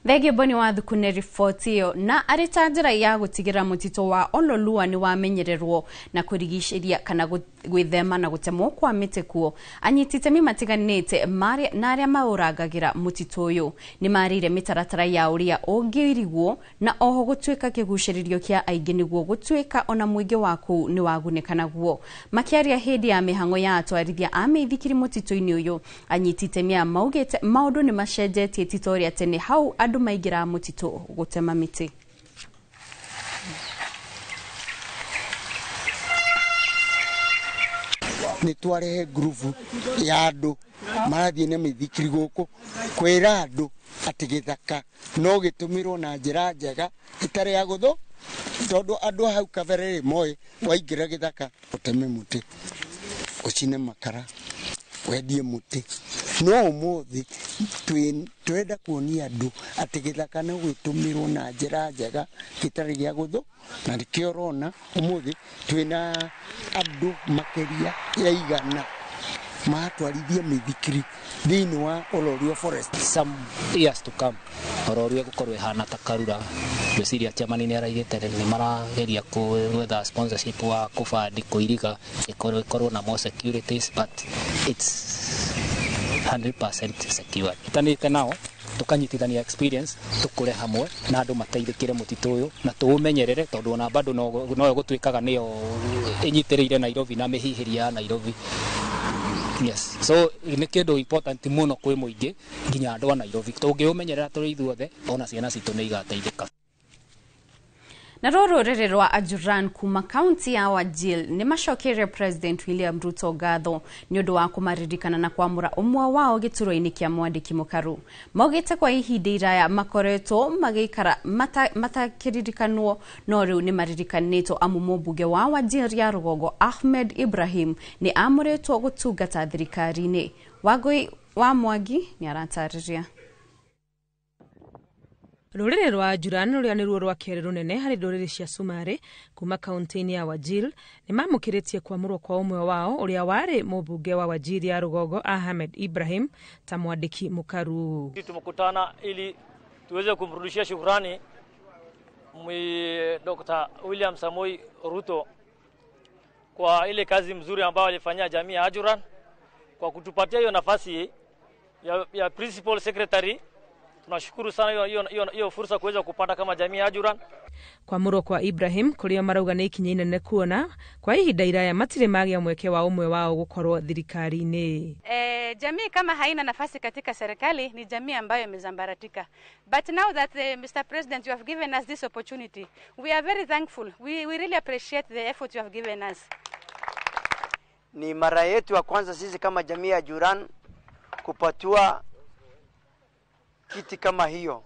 Thengio Boni wa Thuku nĩ riboti ĩyo. Na arĩ ta njĩra ya gũtigĩrĩra mũtitũ wa Ololua nĩ wamenyererwo na kũrigicĩria kana gwĩthema na gũtemwo kwa mĩtĩ kuo, anyiti itemi matiganĩte na arĩa maũrangagĩra mũtitũ ũyũ nĩ marĩire mĩtaratara ya ũrĩa ũngĩirigwo na oho gũtuĩka kĩgucĩrĩrio kĩa aingĩ nĩguo gũtuĩka ona mũingĩ wa kũu nĩ wagunĩka naguo. Makĩaria hĩndĩ ya mĩhang'o ya atwarithia a mĩithikiri mũtitũ-inĩ ũyũ, anyiti itemi aya maugĩte maũndũ nĩ macenjetie ti ta ũrĩa tene hau andũ maingĩraga mũtitũ gũtema mĩtĩ. Nĩ twarehe ngurubu ya andũ marathiĩ na mĩithikiri gũkũ kwĩra andũ atĩ gĩthaka no gĩtũmĩrwo na njĩra njega ĩtarĩ ya gũthũ, tondũ andũ hau kabere rĩ moĩ waingĩra gĩthaka ũteme mũtĩ, ũcine makara, wendie mũtĩ. No ũmũthĩ twenda kuonia andũ atĩ gĩthaka no gĩtũmĩrwo na njĩra njega gĩtarĩ gĩa gũthũ, na nĩkĩo ũrona ũmũthĩ twĩna andũ makĩria ya 100 maratwarithia mĩithikiri thĩinĩ wa Ololua Forest. Some years to come Ololua ĩgũkorwo ĩhana ta Karura. Ngwĩciria chairman nĩ araigĩte nĩ marageria gwetha sponsorship wa kũbandi kũiriga ĩkorwo na more securities, but it's 100% secured. Tanĩte nao tukanyitithania experience tukure hamwe na andu mateithikire mutitu uyu na tuumenyerere tondu ona bado no gutwikaga niyo inyitiriire Nairobi na mihihiria ya Nairobi. Yes, so nĩ kĩndũ important mũno kwĩ mũingĩ nginya andũ a Nairobi. Tũngĩũmenyerera tũrĩ ithuothe ona ciana citũ nĩ igateithĩka. Na rũrĩrĩ rwa Ajuran kuma kaunti ya Wajir nĩ macokeire President William Ruto ngatho nĩ ũndũ wa kũmaririkana na kwamũra ũmwe wao gĩturwa-inĩ kĩa mwandĩki mũkaru. Maugĩte kwa ihinda iraya makoretwo magĩikara matakĩririkanwo, no rĩu nĩ maririkanĩtwo amu mũmbunge wa Wajir ya rũgongo Ahmed Ibrahim nĩ amũrĩtwo gũtungata thirikari-inĩ. Wangũi wa Mwangi nĩ aratarĩria. Rũrĩrĩ rwa Ajuran rũrĩa nĩruo rwa kerĩ rũnene harĩ ndũrĩrĩ cia Sumarĩ kuma kaunti-inĩ ya Wajir nĩ mamũkĩrĩtie kwamũrwo kwa ũmwe wao ũrĩa warĩ mũmbunge wa Wajir ya rũgongo Ahmed Ibrahim ta mwandĩki mũkaru. Tumekutana ili tuweze kumrudishia shukrani Dr. William Samoei Ruto kwa ile kazi mzuri ambayo alifanyia jamii ya Ajuran kwa kutupatia hiyo nafasi ya principal secretary. Tunashukuru sana hiyo fursa kuweza kupata kama jamii ya Ajuran. Kwamũrwo kwa Ibrahim kuria marauga nĩ ikinya inene kuona kwa ihinda iraya matirĩ magĩa mweke wa ũmwe wao gũkorwo thirikari-inĩ. Jamii kama haina nafasi katika serikali ni jamii ambayo imezambaratika. But now that Mr. President, you have given us this opportunity, we are very thankful. We really appreciate the effort you have given us. Ni mara yetu ya kwanza sisi kama jamii ya Ajuran kupatiwa kiti kama hiyo.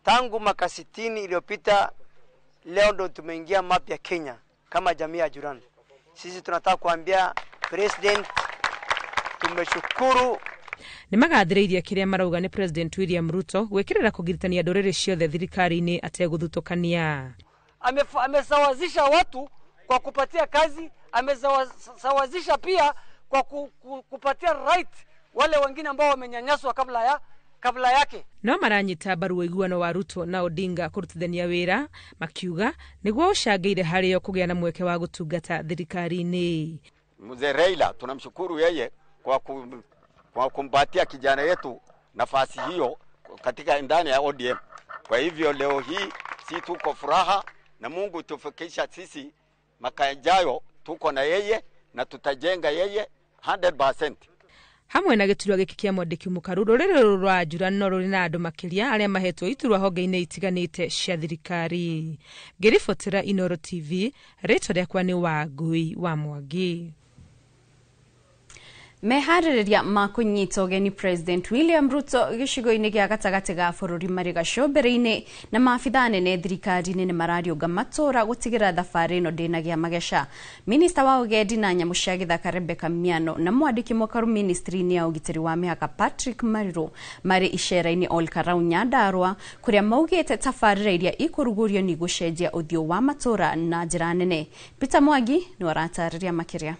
Tangu mwaka 60 iliyopita, leo ndo tumeingia mapya Kenya kama jamii ya Ajuran. Sisi tunataka kuambia President tumeshukuru. Nĩ magathĩrĩirie kĩrĩa marauga nĩ President William Ruto gwĩkĩrĩra kũgiritania ndũrĩrĩ ciothe thirikari-inĩ ategũthutũkania. Amesawazisha watu kwa kupatia kazi, amesawazisha pia kwa kupatia right wale wengine ambao wamenyanyaswa kabla yake. No maranyita mbaru ũiguano wa Ruto na Odinga kũrutithania wĩra makiuga nĩguo ũcangĩire harĩo kũgĩa na mweke wa gũtungata thirikari-inĩ. Mzee Raila tunamshukuru yeye kwa kumpatia kijana yetu nafasi hiyo katika ndani ya ODM. Kwa hivyo leo hii si tuko furaha na Mungu tufikisha sisi maka yajayo tuko na yeye na tutajenga yeye 100%. Hamwe na gĩturwa gĩkĩ kĩa mwandĩki mũkaru, rũrĩrĩ rũrũ rwa Ajuran no rũrĩ na andũ makĩria arĩa mahetwo iturwa honge-inĩ itiganĩte cia thirikari. Ngĩribotera Inooro TV, rĩtwa rĩakwa nĩ Wangui wa Mwangi. Meharĩrĩria ma kũnyita ũgeni President William Ruto gĩcigo-inĩ gĩa gatagatĩ ga bũrũri marĩ gacũmbĩrĩ-inĩ na maabitha anene thirikari-inĩ nĩ marariũnga matũũra gũtigĩrĩra thabarĩ ĩno ndĩnagĩa mageca. Minista wa ũgendi na nyamũ cia gĩthaka Rebecca Miano na mwandĩki mũkaru ministry-inĩ ya ũgitĩri wa mĩhaka Patrick Mariru marĩ icera-inĩ Ol Kalou Nyandarua kũrĩa maugĩte tabarĩra iria ikũrugũrio nĩ igũcenjia ũthiũ wa matũũra na njĩra nene. Peter Mwangi nĩ aratarĩria makĩria.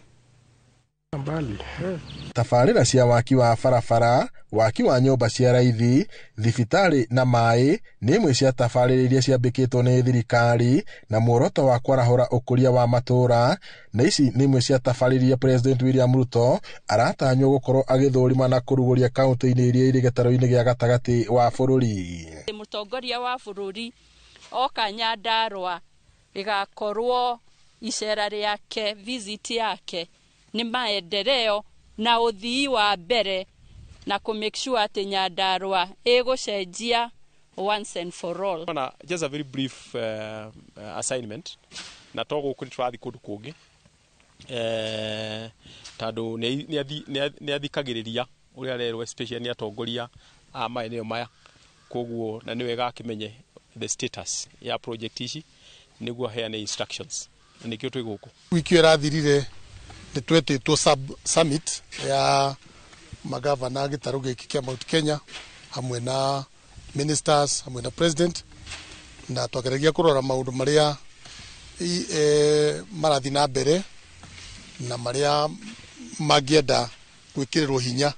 Tabarĩra cia waki wa barabara, Waki wa nyũmba cia raithi, thibitarĩ na maĩ nĩ imwe cia tabarĩra iria ciambĩkĩtwo nĩ thirikari na muoroto wa kwarahũra ũkũria wa matũũra, na ici nĩ imwe cia tabarĩra iria President William Ruto aratanywo gũkorwo agĩthũrima na kũrugũria kaunti-inĩ iria irĩ gĩtarũ-inĩ gĩa gatagatĩ wa bũrũri. Mũtongoria wa bũrũri oka Nyandarua ĩgakorwo icera rĩake, visit yake nĩ maendeleo na ũthii wa mbere na kũ make sure atĩ Nyandarua ĩgũcenjia once and for all. Na just a very brief assignment na to gũkũ nĩ tũrathiĩ kũndũ kũngĩ tondũ nĩ athikagĩrĩria ũrĩa arerwo, especially nĩ atongoria a maeneo maya, koguo na nĩ wega akĩmenye the status ya project ici nĩguo aheane instructions, na nĩkĩo twĩ gũkũ. Wiki ĩyo ĩrathirire nĩ twetĩtwo summit ya magavana gĩtarũ gĩkĩ kĩa Mount Kenya hamwe na ministers hamwe na president, na twageragia kũrora maũndũ marĩa marathiĩ na mbere na marĩa mangĩenda gwĩkĩrĩrwo hinya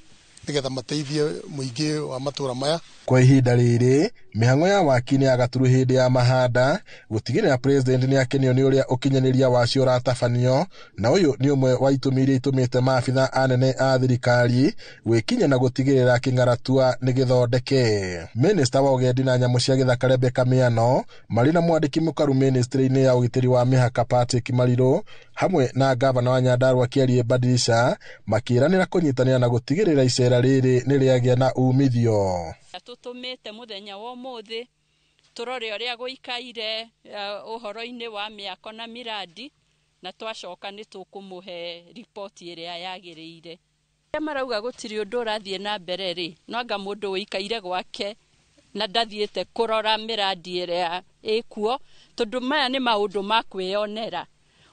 nĩgetha mateithie mũingĩ wa matũra maya. Kwa ihinda rĩrĩ, mĩhang'o ya waki nĩ ya gaturu hĩndĩ ya mahanda gũtigĩrĩra president nĩ akenio nĩ ũrĩa ũkinyanĩria wacio ũratabanio, na ũyũ nĩ ũmwe wa itũmi iria itũmĩte maabitha anene a thirikari gwĩkinya na gũtigĩrĩra kĩng'aratua nĩ gĩthondeke. Minista wa ũgendi na nyamũ cia gĩthaka Rebecca Miano marĩ na mwandĩki mũkaru ministry-inĩ ya ũgitĩri wa mĩhaka Patrick Mariru hamwe na gavana wa Nyandarua Kĩarie Badilisha makĩranĩra kũnyitanĩra na gũtigĩrĩra icera rĩrĩ nĩ rĩagĩa na umithio. Tũtũmĩte mũthenya wa ũmũthĩ tũrore ũrĩa gũikaire ũhoro-inĩ wa mĩako na miradi, na twacoka nĩ tũkũmũhe riboti ĩrĩa yagĩrĩire. Arĩa marauga gũtirĩ ũndũ ũrathiĩ na mbere rĩ, no anga mũndũ ũikaire gwake na ndathiĩte kũrora mĩradi ĩrĩa ĩkuo, tondũ maya nĩ maũndũ ma kwĩyonera.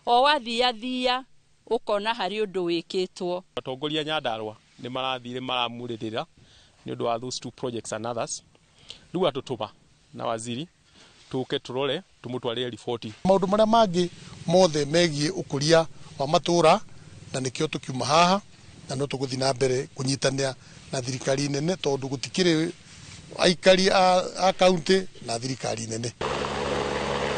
O wathiathia ũkona harĩ ũndũ wĩkĩtwo. Atongoria Nyandarua nĩ marathire maramurĩrĩra nĩ ũndũ wa those two projects and others. Rĩu atũtũma na waziri tũke tũrore tũmũtwarĩre riboti. Maũndũ marĩa mangĩ mothe megiĩ ũkũria wa matũra, na nĩkĩo tũkiuma haha na no tũgũthiĩ na mbere kũnyitanĩra na thirikari nene tondũ gũtikĩrĩ aikari a kaunti na thirikari nene.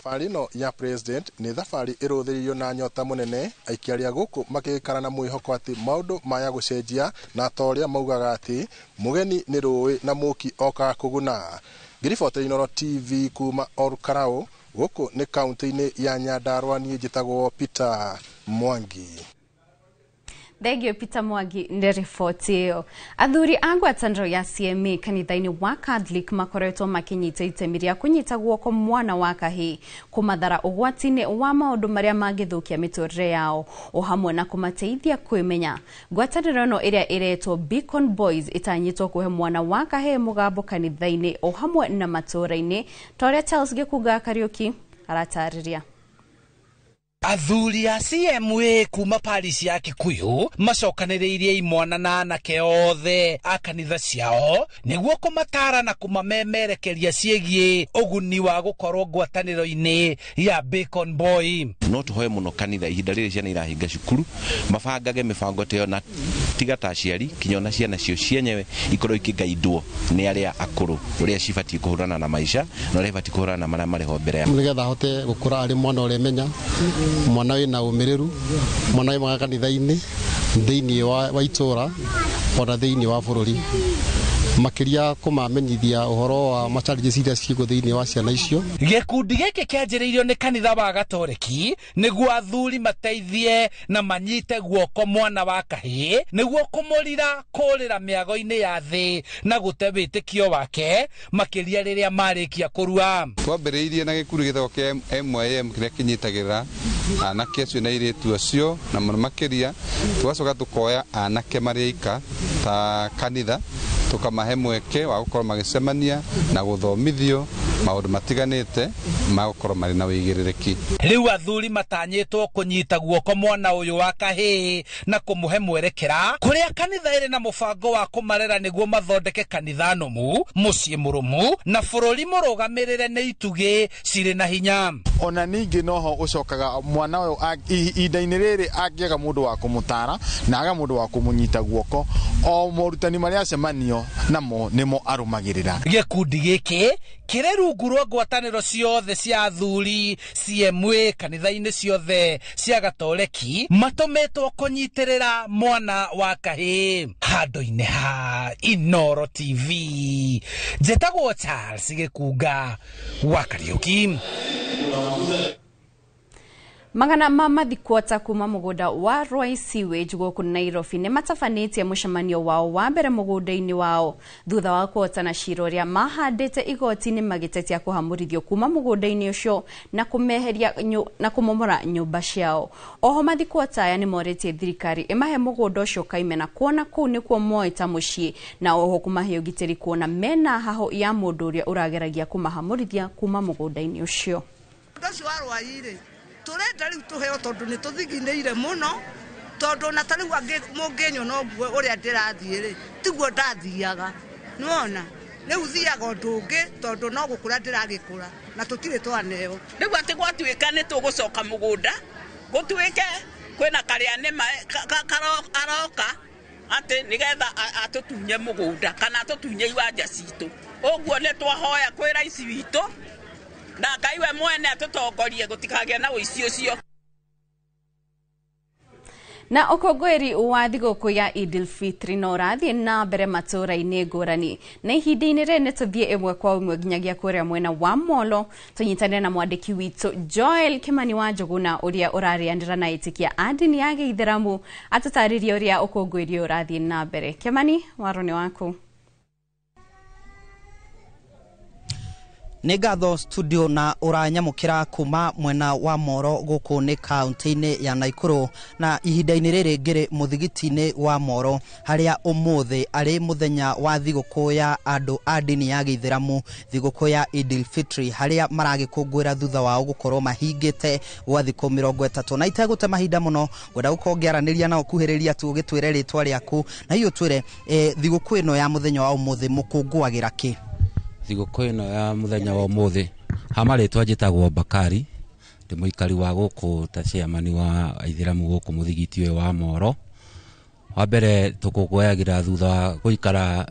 Thabarĩ ĩno ya president nĩ thabarĩ ĩrũthĩrĩirio na nyota mũnene, aikari a gũkũ makĩikara na mwĩhoko atĩ maũndũ maya gũcenjia, na ta ũrĩa maugaga atĩ mũgeni nĩ rũĩ na mũki okaga kũguna. Ngĩribotera Inooro TV kuma Olkalau, gũkũ nĩ kaunti-inĩ ya Nyandarua, niĩ njĩtagwo Peter Mwangi. Thengio Peter Mwangi nĩ riboti ĩyo. Athuri a ngwatanĩro ya CMA kanitha-inĩ wa Catholic makoretwo makĩnyita itemi rĩa kũnyita guoko mwana wa kahĩĩ kũmathara ũgwati-inĩ wa maũndũ marĩa mangĩthũkia mĩtũrĩre yao o hamwe na kũmateithia kwĩmenya. Ngwatanĩro ĩno ĩrĩa ĩretwo Beacon Boys ĩtanyĩtwo kũhe mwana wa kahĩĩ mũgambo kanitha-inĩ o hamwe na matũũra-inĩ, ta ũrĩa Charles Gĩkunga Kariũki aratarĩria. Athuri a CMA kuma parish ya Kikuyu macokanĩrĩirie imwana na anake othe a kanitha ciao nĩguo kũmatara na kũmamemerekeria ciĩgiĩ ũguni wa gũkorwo ngwatanĩro-inĩ ya Beacon Boy. No tũhoe mũno kanitha ihinda rĩrĩ ciana irahinga cukuru mabangage mĩbango ta ĩyo, na tiga ta aciari kinya ona ciana cio cienyewe ikorwo ikĩgaindwo nĩ arĩa akũrũ ũrĩa cibatiĩ kũhũrana na maica na ũrĩa ibatiĩ kũhũrana na marĩa marĩ ho mbere yao, nĩgetha ahote gũkũra arĩ mwana ũremenya, mwana wĩna ũmĩrĩru, mwana wĩ mwega kanitha-inĩ, thĩinĩ wa itũra ona thĩinĩ wa bũrũri, makĩria kũmamenyithia ũhoro wa ma challenges iria ciĩkuo thĩinĩ wa ciana icio. Gĩkundi gĩkĩ kĩanjĩrĩirio nĩ kanitha wa Gatoreki nĩguo athuri mateithie na manyite guoko mwana wa kahĩĩ nĩguo kũmũrira kũrĩra mĩago-inĩ ya thĩ na gũte wĩtĩkio wake makĩria rĩrĩa marĩkia kũrua. Twambĩrĩirie na gĩkundi gĩtagwo kĩa MYM kĩrĩa kĩnyitagĩrĩra anake acio na airĩtu acio na mũno makĩria, tũgacoka tũkoya anake marĩ aika ta kanitha tukamahe mweke wa gukorwo magicemania na guthomithio maundu matiganite ma gukorwo mari na wigiririkia. Riu athuri matanyitwo kunyita guoko mwana uyu wa kahii na kumuhe mwerekera kuria kanitha iri na mubango wa kumarera niguo mathondeke kanitha numu, mucii murumu na bururi murugamirire ni itugi ciri na hinya. Ona ningi noho ucokaga mwana uyu ihinda-inĩ rĩrĩ angĩaga mũndũ wa kũmũtara na aga mũndũ wa kũmũnyita guoko, O morutani marĩa acemanio namo nĩmo arũmagĩrĩra. Gĩkundi gĩkĩ kĩrĩ rungu rwa ngwatanĩro ciothe cia athuri CMA kanitha-inĩ ciothe cia Gatoreki matũmĩtwo kũnyitĩrĩra mwana wa kahĩĩ handũ-inĩ ha Inoro TV. Njĩtagwo Charles Gĩkunga wa Kariũki. Magana ma mathikwota kuma mugunda wa Roy Sewage guku Nairobi ni matabanĩtie mũcemanio wao wa mbere mũgũnda-inĩ wao thutha wa kuhotana cira ũrĩa mahandĩte igoti-inĩ magĩtetia kũhamũrithio kuma mũgũnda-inĩ ũcio na kũmeheria na kũmomora nyũmba ciao. Oho mathikwota aya nĩ morĩtie thirikari ĩmahe mũgũnda ũcio kaimena kuona kũu nĩkuo moĩ ta mũciĩ, na oho kũmahe ũgitĩri kuona mena haho ya mũndũ ũrĩa ũrageragia kũmahamũrithia kuma mũgũnda-inĩ ũcio. Ũcio wa Rwai-rĩ turenda riu tuheo tondu ni tuthiginire muno, tondu na ta riu munginyona uguo uria ndirathie ri tiguo ndathiaga, niwona riu thiaga undu ungi tondu no gukura ndiragikura na tutire twaneo. Riu ati gwatuika ni tugucoka mugunda gutuike kwina karia ni aroka ati nigetha atutunye mugunda kana atutunye iwanja citu. Uguo ni twahoya kwi raisi witu na Ngai we mwene atutongorie gutikagia na uici ucio. Na ũkũngũĩri wa thigũkũ ya Idil Fitri no ũrathiĩ na mbere matũũra-inĩ ngũrani, na ihinda-inĩ rĩrĩ nĩ tũthiĩ ĩmwe kwa ĩmwe nginyagia kũrĩa mwena wa Molo tũnyitanĩre na mwandĩki witũ Joel Kimani wa Njũgũna ũrĩa ũrarĩanĩra na etĩkia a ndini ya Gĩithĩramu atũtarĩrie ũrĩa ũkũngũĩri ũrathiĩ na mbere. Kimani, waro nĩ waku. Nĩ ngatho studio na ũranyamũkĩra kuma mwena wa Moro gũkũ nĩ kaunti-inĩ ya Naikuru, na ihinda-inĩ rĩrĩ ngĩrĩ mũthigiti-inĩ wa Moro harĩa ũmũthĩ arĩ mũthenya wa thigũkũ ya andũ a ndini ya Gĩithĩramu, thigũkũ ya Idil Fitri, harĩa maragĩkũngũĩra thutha wao gũkorwo mahingĩte gwa thikũ 30. Na itegũte mahinda mũno ngwenda gũkorwo ngĩaranĩria nao kuhĩrĩria tu ũgĩtwĩre rĩtwa rĩaku na hihi ũtwĩre thigũkũ ĩno ya mũthenya wa ũmũthĩ mũkũngũagĩra kĩ? Thigũkũ ĩno ya mũthenya wa ũmũthĩ ha marĩtwa njĩtagwo Bakari, ndĩ mũikari wa gũkũ ta chairman wa Aithĩramu gũkũ mũthigiti ũyũ wa Moro. Wa mbere tũkũngũyagĩra thutha wa gũikara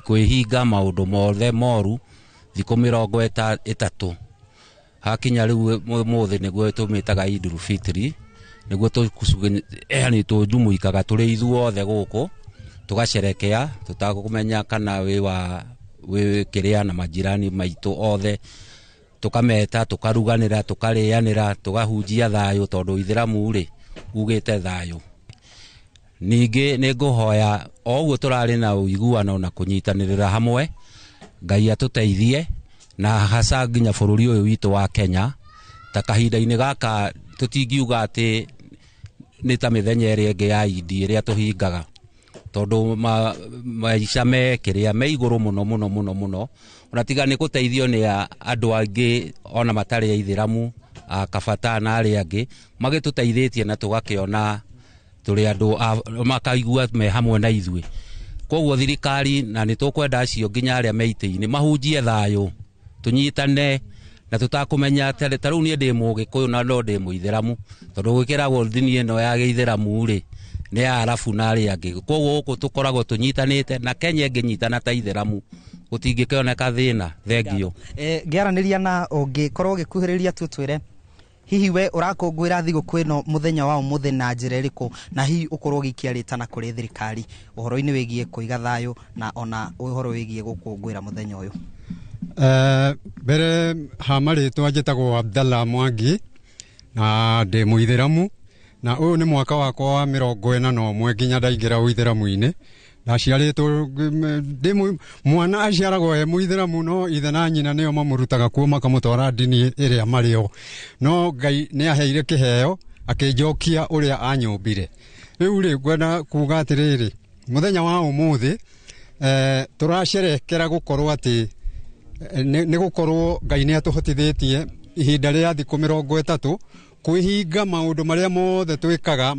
kwĩhinga maũndũ mothe moru thikũ 30. Hakinya rĩu ũmũthĩ nĩguo tũmĩtaga Idul Fitri, nĩguo tũjumuikaga tũrĩ ithuothe gũkũ tũgacerekea tũtakũmenya kana wĩ wa wĩ kĩrĩa na majirani maitũ othe, tukameta tukaruganĩra tukarĩanĩra tũgahunjia thayũ tondũ Ithĩramu rĩ ugĩte thayũ. Ningĩ nĩ ngũhoya o ũguo tũrarĩ na ũiguano na kũnyitanĩrĩra hamwe, Ngai atũteithie na hasa nginya bũrũri ũyũ witũ wa Kenya. Ta kahinda-inĩ gaka tũtingiuga atĩ nĩ ta mĩthenya ĩrĩa ĩngĩ ya Idi ĩrĩa tũhingaga, tondũ maica me kĩrĩa me igũrũ mũno mũno mũno mũno, ona tiga nĩ gũteithio nĩ andũ angĩ ona matarĩ Aithĩramu a kabata na arĩa angĩ magĩtũteithĩtie na tũgakĩona tũrĩ andũ makaigua me hamwe na ithuĩ. Koguo thirikari na nĩ tũkwenda acio nginya arĩa me itĩ-inĩ mahunjie thayũ, tũnyitane na tũtakũmenya ta rĩu niĩ ndĩ Mũgĩkũyũ na no ndĩ Mũithĩramu, tondũ gwĩkĩragwo ndini ĩno ya Gĩithĩramu rĩ nĩ ya Arabu na arĩa angĩ. Koguo gũkũ tũkoragwo tũnyitanĩte na Kenya ĩngĩnyitana ta Ithĩramu gũtingĩkĩoneka thĩna. Thengio. Ngĩaranĩria na ũngĩkorwo ũgĩkuhĩrĩria tu twĩre hihi we ũrakũngũĩra thigũkũ ĩno mũthenya wa ũmũthĩ na njĩra ĩrĩkũ, na hihi ũkorwo ũgĩikia rĩtana kũrĩ thirikari ũhoro-inĩ wĩgiĩ kũiga thayũ na ona ũhoro wĩgiĩ gũkũngũĩra mũthenya ũyũ? Mbere ha marĩtwa njĩtagwo Abdallah Mwangi na ndĩ Mũithĩramu, na ũyũ nĩ mwaka wakwa wa 41 nginya ndaingĩra ũithĩramu-inĩ. Ndaciarĩtwo ndĩ mwana aciaragwo e Mũithĩramu, no ithe na nyina nĩo mamũrutaga kuo makamũtwara ndini ĩrĩa marĩo, no Ngai nĩ aheire kĩheo akĩnjokia ũrĩa anyũmbire. Rĩu rĩ ngwenda kuga atĩrĩrĩ, mũthenya wa ũmũthĩ tũracerekera gũkorwo atĩ nĩ gũkorwo Ngai nĩ atũhotithĩtie ihinda rĩa thikũ 30 kwĩhinga maũndũ marĩa mothe twĩkaga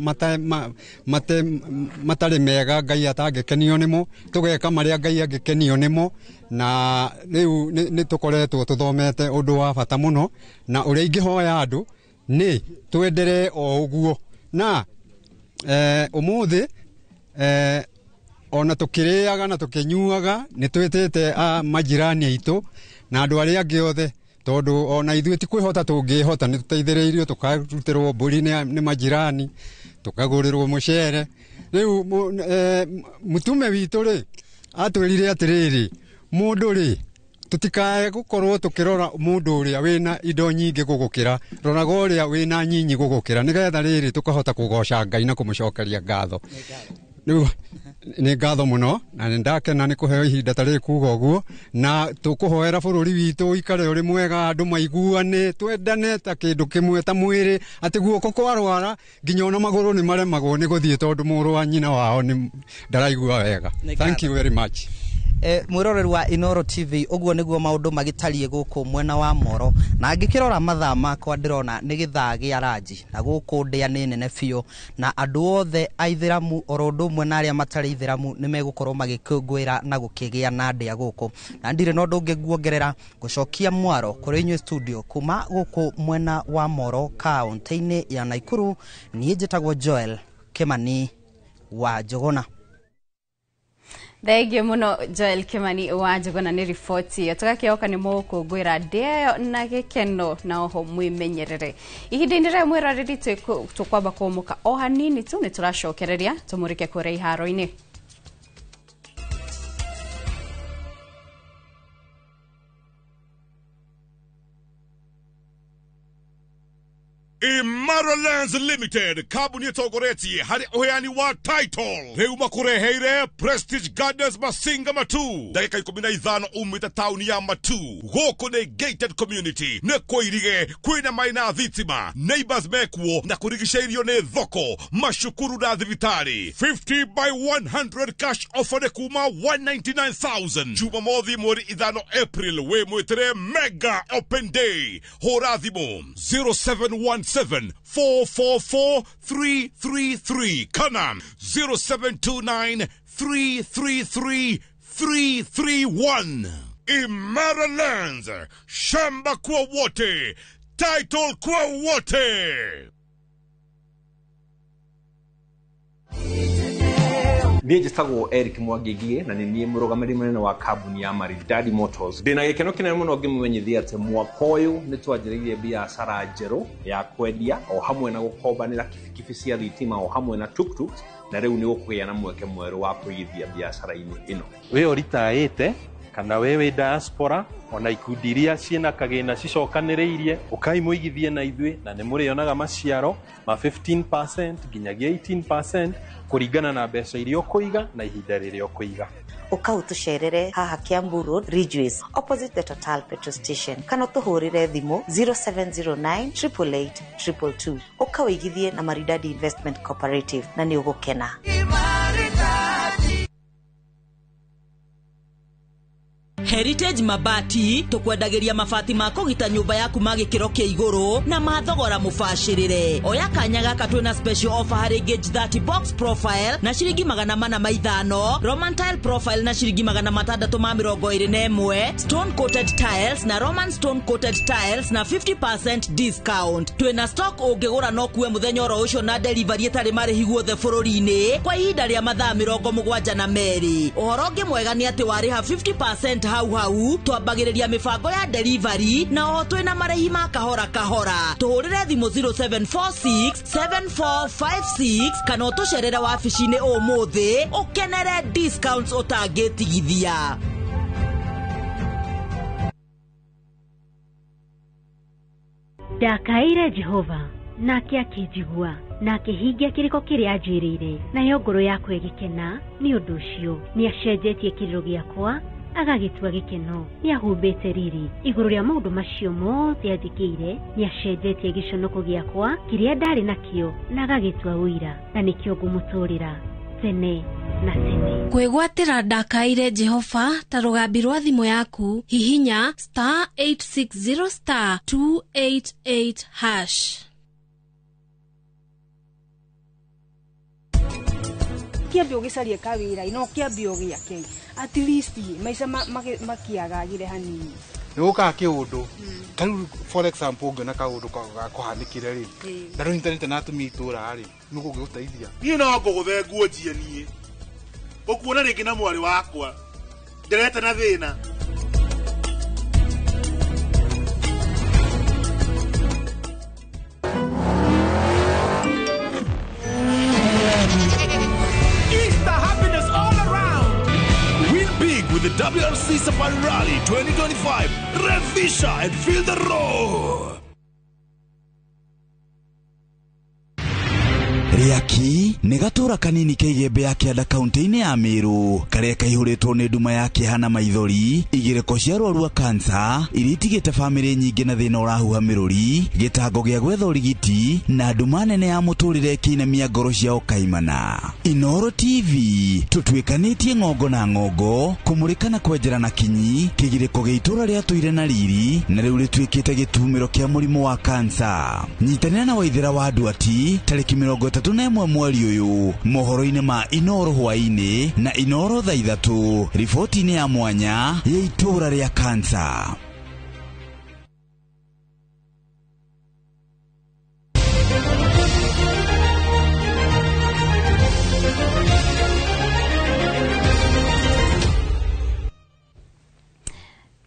matarĩ mega Ngai atangĩkenio nĩmo, tũgeka marĩa Ngai angĩkenio nĩmo. Na rĩu nĩ tũkoretwo tũthomete ũndũ wa bata mũno, na ũrĩa ingĩhoya andũ nĩ twenderee o ũguo. Na ũmũthĩ Ona tũkĩrĩaga na tũkĩnyuaga nĩ twĩtĩte majirani aitũ na andũ arĩa angĩ othe, tondũ ona ithuĩ ti kwĩhota tũngĩhota, nĩ tũteithĩrĩirio tũkarutĩrwo mbũri nĩ majirani, tũkagũrĩrwo mũcere. Rĩu mũtume witũ rĩ atwĩrire atĩrĩrĩ, mũndũ rĩ tũtikae gũkorwo tũkĩrora mũndũ ũrĩa wĩna indo nyingĩ gũgũkĩra, roraga ũrĩa wĩna nyinyi gũgũkĩra, nĩgetha rĩrĩ tũkahota kũgoca Ngai na kũmũcokeria ngatho. Rĩu nĩ ngatho mũno na nĩ ndakena nĩ kũheo ihinda ta rĩrĩ kuga ũguo, na tũkũhoera bũrũri witũ ũikare ũrĩ mwega, andũ maiguane, twendane ta kĩndũ kĩmwe ta mwĩrĩ, atĩ guoko kwarwara nginya ona magũrũ nĩ maremagwo nĩ gũthiĩ tondũ mũrũ wa nyina wao nĩ ndaraigua wega. Thank you very much. Mwĩroreri wa Inoro TV, ũguo nĩguo maũndũ magĩtariĩ gũkũ mwena wa Moro, na ngĩkĩrora mathaa makwa ndĩrona nĩ gĩthaa gĩa ranji, na gũkũ ndĩa nĩ nene biũ, na andũ othe aithĩramu oro ũndũ ũmwe na arĩa matarĩ ithĩramu nĩ megũkorwo magĩkũngũĩra na gũkĩgĩa na ndĩa gũkũ. Na ndirĩ na ũndũ ũngĩ nguongerera, gũcokia mwaro kũrĩ inyuĩ studio kuma gũkũ mwena wa Moro kaũntĩ-inĩ ya Naikuru. Niĩ njĩtagwo Joel Kimani wa Njũgũna. Thengiũ mũno Joel Kimani wa Njũgũna nĩ riboti ĩyo. Tũgakĩoka nĩ mũgũkũngũĩra ndĩa ĩyo na gĩkeno na oho mwĩmenyerere. Ihinda-inĩ rĩrĩ mwĩroreri tũkwamba kũmũka o hanini tu, nĩ tũracokereria tũmũrĩke kũrĩa iharo-inĩ. Imara Lands Limited, kambuni ĩtongoretie harĩ ũheani wa title, rĩu makũreheire Prestige Gardens Masinga Matu, ndagĩka 15 umĩte taũni ya Matu. Gũkũ nĩ gated community, nĩ kũirige, kwĩna maĩ na thitima, neighbors mekuo na kũrigicĩirio nĩ thoko, macukuru na thibitarĩ. 50 by 100 cash offer nĩ kuma 199,000. Jumamothi mweri 5 April wĩ mwĩtĩre mega open day. Hũra thimũ 0717 444 333 kana 0729 333 331. Imara Lands, shamba kwa wote, title kwa wote. Niĩ njĩtagwo Eric Mwangi na nĩ niĩ mũrũgamĩrĩri mũnene wa kambuni ya Maridadi Motors. Ndĩna gĩkeno kĩnene mũno ngĩmũmenyithia atĩ mwaka ũyũ nĩ twanjĩrĩirie biacara njerũ ya kwendia o hamwe na gũkombanĩra kibikibi cia thitima o hamwe na tuktuk, na rĩu nĩ ũkũgĩa na mweke mwerũ wa kũigithia biacara-inĩ ĩno. Wĩ ũritaĩte kana we wĩ diaspora, ona ikundi iria ciĩna kagĩna cicokanĩrĩirie, ũkai mũigithie na ithuĩ na nĩ mũrĩonaga maciaro ma 15% nginyagia 18% kũringana na mbeca iria ũkũiga na ihinda rĩrĩa ũkũiga. Ũka ũtũcerere haha Kiambu Road, Ridgeways, opposite the Total petrol station, kana ũtũhũrĩre thimũ 0709 888 222. Ũka ũigithie na Maridadi Investment Cooperative na nĩ ũgũkena. Heritage Mabati tukwendagĩria mabati ma kũgita nyũmba yaku ma gĩkĩro kĩa igũrũ na ma thogora mũbacĩrĩre. Oya kanya gaka twĩna special offer harĩ gauge 30 box profile na ciringi 405, Roman tile profile na ciringi 621, stone coated tiles na Roman stone coated tiles na 50% discount. Twĩna stock ũngĩgũra no kuwe mũthenya oro ũcio na delivery ĩtarĩ marĩhi guothe bũrũri-inĩ kwa ihinda rĩa mathaa 72. Ũhoro ũngĩ mwega nĩ atĩ warĩha 50% hau hau twambagĩrĩria mĩbango ya delivery na oho twĩna marĩhi ma kahora kahora. Tũhũrĩre thimũ 0746 7456 kana ũtũcerere wabici-inĩ ũmũthĩ ũkenere discounts ũtangĩtigithia. Ndakaĩire Jehova nake akĩnjigua na akĩhingia kĩrĩko kĩrĩa anjĩrĩire, nayo ngoro yakwa ĩgĩkena nĩ ũndũ ũcio. Nĩacenjetie kĩrĩro gĩakwa agagĩtua gĩkeno, nĩahumbĩte riri igũrũ rĩa maũndũ macio mothe anjĩkĩire. Nĩacenjetie gĩconoko gĩakwa kĩrĩa ndarĩ nakĩo na agagĩtua ũira, na nĩkĩo ngũmũtũũrĩra tene na tene. Kwĩgwatĩra ndakaĩire Jehova ta rũgambi rwa thimũ yaku, hihinya star 860 star 288 hash. Kĩambia ũgĩcarie kawĩra no kĩambia ũgĩake at least maica makiagagire hanini. Nĩ gũkaga kĩũndũ ta rĩu for example ũngĩona kaũndũ gakũhanĩkire rĩ na rĩu intaneti na atumia itũra rĩ nĩ gũgĩgũteithia. Niĩ no ngũgũthe nguo njie niĩ. Ũkuona rĩngĩ na mwarĩ wakwa. Ndĩreta na thĩna. Easter happiness all around. Win big with the WRC Safari Rally 2025. Revisha and feel the roar. Rĩaki nĩ gatũra kanini keigĩmbe ya kĩanda kaunti-inĩ ya Meru karĩa kaihũrĩtwo nĩ nduma ya kĩeha na maithori, igĩrĩko cia arwaru a kansa iria itigĩte bamĩrĩ nyingĩ na thĩna ũrahuha mĩrũri, gĩtango gĩa gwetha ũrigiti na nduma nene ya mũtũrĩre ĩkĩinamia ngoro ciao kaimana. Inooro TV tũtuĩkanĩtie ng'ongo na ng'ongo kũmũrĩka na kwenjera na kinyi kĩgirĩko gĩa itũra rĩatũire na riri na rĩu rĩtuĩkĩte gĩtumĩro kĩa mũrimũ wa kansa. Nyitanĩra na Waithĩra wa Nduati tarĩki 31 mweri ũyũ mohoro-inĩ ma Inooro hwaĩ-inĩ na Inooro thaa 3 riboti-inĩ ya mwanya ya itũra rĩa kansa.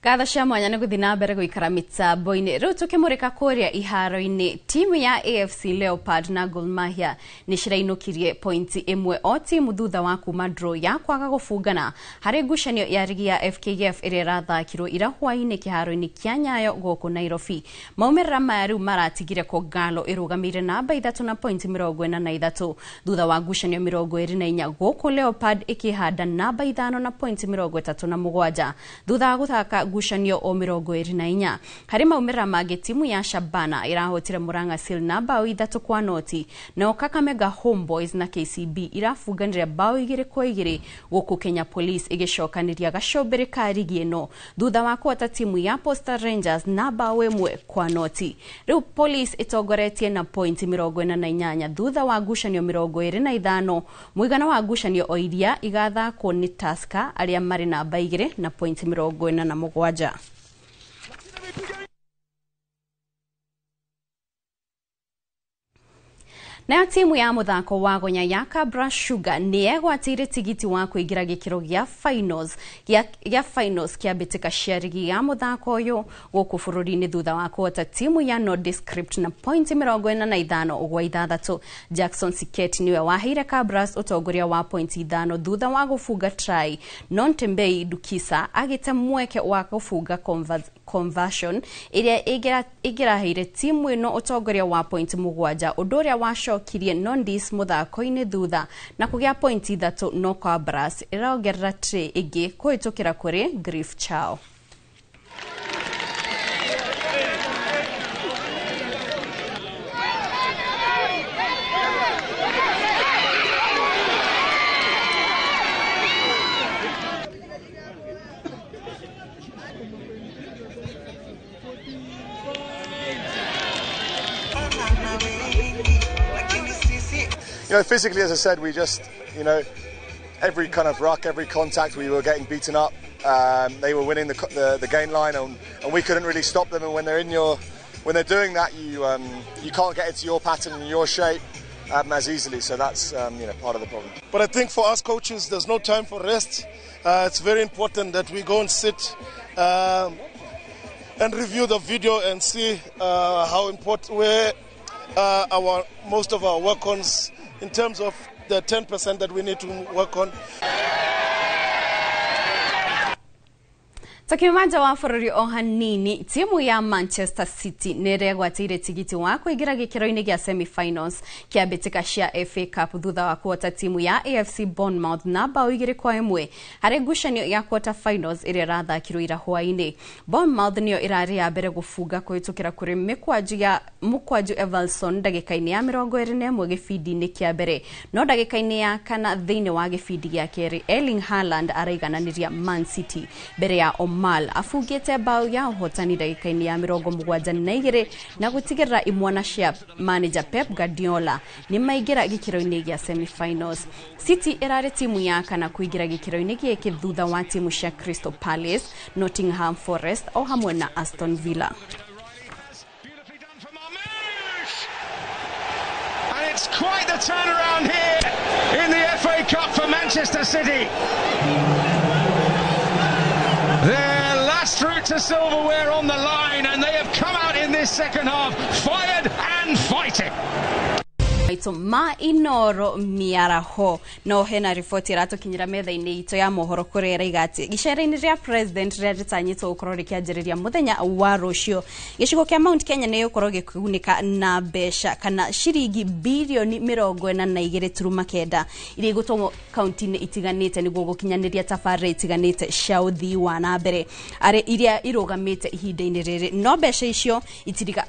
Ngatho cia mwanya nĩ gũthiĩ na mbere gũikara mĩtambo-inĩ. Rĩu tũkĩmũrĩka kũrĩa iharo-inĩ, timu ya AFC Leopard na Gor Mahia nĩ cirainũkirie pointi 1 o timu thutha wa kuma draw ya kwaga gũbungana harĩ ngucanio ya rigi ya FKF ĩrĩa ĩrathakirwo ira hwaĩ-inĩ kĩharo-inĩ kĩa Nyayo gũkũ Nairobi. Maumĩrĩra maya rĩu maratigire Kogalo ĩrũgamĩire namba 3 na pointi 43 thutha wa ngucanio 24 gũkũ Leopard ĩkĩhanda namba 5 na pointi 37 thutha wa gũthaka ngucanio o 24. Harĩ maumĩrĩra mangĩ, timu ya Shabana ĩrahotire Murang'a Seal na bao 3-0, nao Kakamega Homeboys na KCB irabunganĩra bao 2-2 gũkũ Kenya Police ĩgĩcokanĩria gacũmbĩrĩ ka rigi ĩno thutha wa kũhota timu ya Posta Rangers na bao 1-0. Rĩu Police ĩtongoretie na pointi 48 thutha wa ngucanio 25, mũigana wa ngucanio o iria igathakwo nĩ Tusker arĩa marĩ namba 2 na pointi 47. Nayo timu ya muthako wa gonya ya Kabra Sugar nĩ yegwatĩire tigiti wa kũingĩra gĩkĩro gĩa finals gĩa finals kĩa mbĩtĩka cia rigi ya muthako ũyũ gũkũ bũrũri-inĩ thutha wa kũhota timu ya Nondescript na pointi 45-6. Jackson Siket niwe waheire Kabras ũtongoria wa pointi 5 thutha wa gũbunga try. Nontembei Dukisa agĩte mweke wa gũbunga conversion ĩrĩa ĩngĩraheire timu ĩno ũtongoria wa pointi 7, ũndũ ũrĩa wacokirie Nondis mũthako-inĩ thutha na kũgĩa pointi 3, no Kabras ĩrongerera tray ĩngĩ kũhĩtũkĩra kũrĩ Griff Chao. You know, physically, as I said, we just, you know, every kind of ruck, every contact, we were getting beaten up. They were winning the gain line, and we couldn't really stop them. And when they're when they're doing that, you you can't get into your pattern and your shape as easily. So that's you know, part of the problem. But I think for us coaches, there's no time for rest. It's very important that we go and sit and review the video and see how important where our most of our work-ons in terms of the 10% that we need to work on. Tukiuma nja wa bũrũri o hanini, timu ya Manchester City nĩ ĩregwatĩire tigiti wa kũingĩra gĩkĩro-inĩ gĩa semi-finals kĩa mbĩtĩka cia FA Cup thutha wa kũhota timu ya AFC Bournemouth na bao 2-1 harĩ ngucanio ya quarter finals ĩrĩa ĩrathakirwo ira hwaĩ-inĩ. Bournemouth nĩyo ĩrarĩ ya mbere gũbunga kũhĩtũkĩra kũrĩ mũkwanju Evalson ndagĩka-inĩ ya 21 gĩbindi-inĩ kĩa mbere, no ndagĩka-inĩ ya 4 thĩinĩ wa gĩbindi gĩa kerĩ Erling Haaland araigananĩria Man City mbere ya Mal afungĩte bao ya ũhotani ndagĩka-inĩ ya 72 na gũtigĩrĩra imwana cia manager Pep Guardiola nĩ maingĩra gĩkĩro-inĩ gĩa semi-finals. City ĩrarĩ timu ya kana kũingĩra gĩkĩro-inĩ gĩkĩ thutha wa timu cia Crystal Palace, Nottingham Forest o hamwe na Aston Villa. And it's quite the turnaround here in the FA Cup for Manchester. Manchester City. Their last route to silverware on the line, and they have come out in this second half fired and fighting. Maitũ ma Inoro mĩaraho no hena riboti ĩratũkinyĩra metha-inĩ itũ ya mohoro kũrĩa ĩraiga atĩ icera-inĩ rĩa president rĩrĩa rĩtanyĩtwo gũkorwo rĩkĩanjĩrĩria mũthenya wa rũciũ, gĩcigo kĩa Mount Kenya nĩ gĩgũkorwo gĩkĩgunĩka na mbeca kana ciringi birioni 42.9 iria igũtũmwo kaunti-inĩ itiganĩte nĩguo gũkinyanĩria tabarĩra itiganĩte cia ũthii wa na mbere arĩ iria irũgamĩte ihinda-inĩ rĩrĩ. No mbeca icio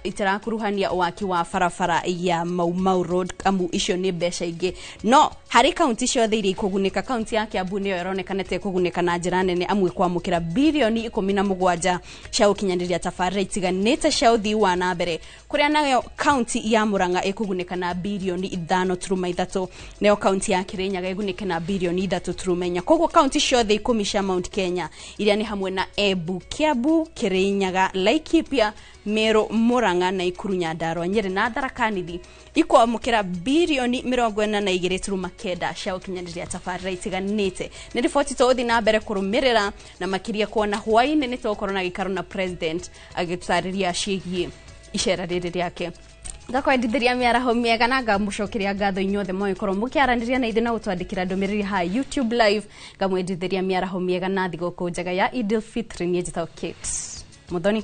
itirakuruhania waki wa barabara ya Mau Mau Road, amu icio nĩ mbeca ingĩ. No harĩ kaunti ciothe iria ikũgunĩka, kaunti ya Kiambu nĩyo ĩronekana ta ĩkũgunĩka na njĩra nene, amu ĩkwamũkĩra birioni 17 cia gũkinyanĩria tabarĩra itiganĩte cia ũthii wa na mbere, kũrĩa nayo kaunti ya Murang'a ĩkũgunĩka na birioni 5.3, nayo kaunti ya Kirinyaga ĩgunĩke na birioni 3.4. Koguo kaunti ciothe 10 cia Mount Kenya iria nĩ hamwe na Embu, Kiambu, Kirinyaga, Laikipia, Meru, Murang'a, Nakuru, Nyandarua, Nyeri na Tharaka Nithi ikwamũkĩra birioni 42.9 cia gũkinyanĩria tabarĩra itiganĩte. Nĩ riboti tũgũthiĩ na mbere kũrũmĩrĩra na makĩria kuona hwaĩ-inĩ nĩ tũgũkorwo na gĩikaro na president agĩtũtarĩria ciĩgiĩ icera rĩrĩ rĩake. Ngakwendithĩria mĩaraho mĩega na ngamũcokeria ngatho inyuothe mũgĩkorwo mũkĩaranĩria na ithuĩ na gũtwandĩkĩra ndũmĩrĩri ha YouTube live. Ngamwendithĩria mĩaraho mĩega na thigũkũ njega ya Idil Fitri. Niĩ njĩtagwo Kate Muthoni.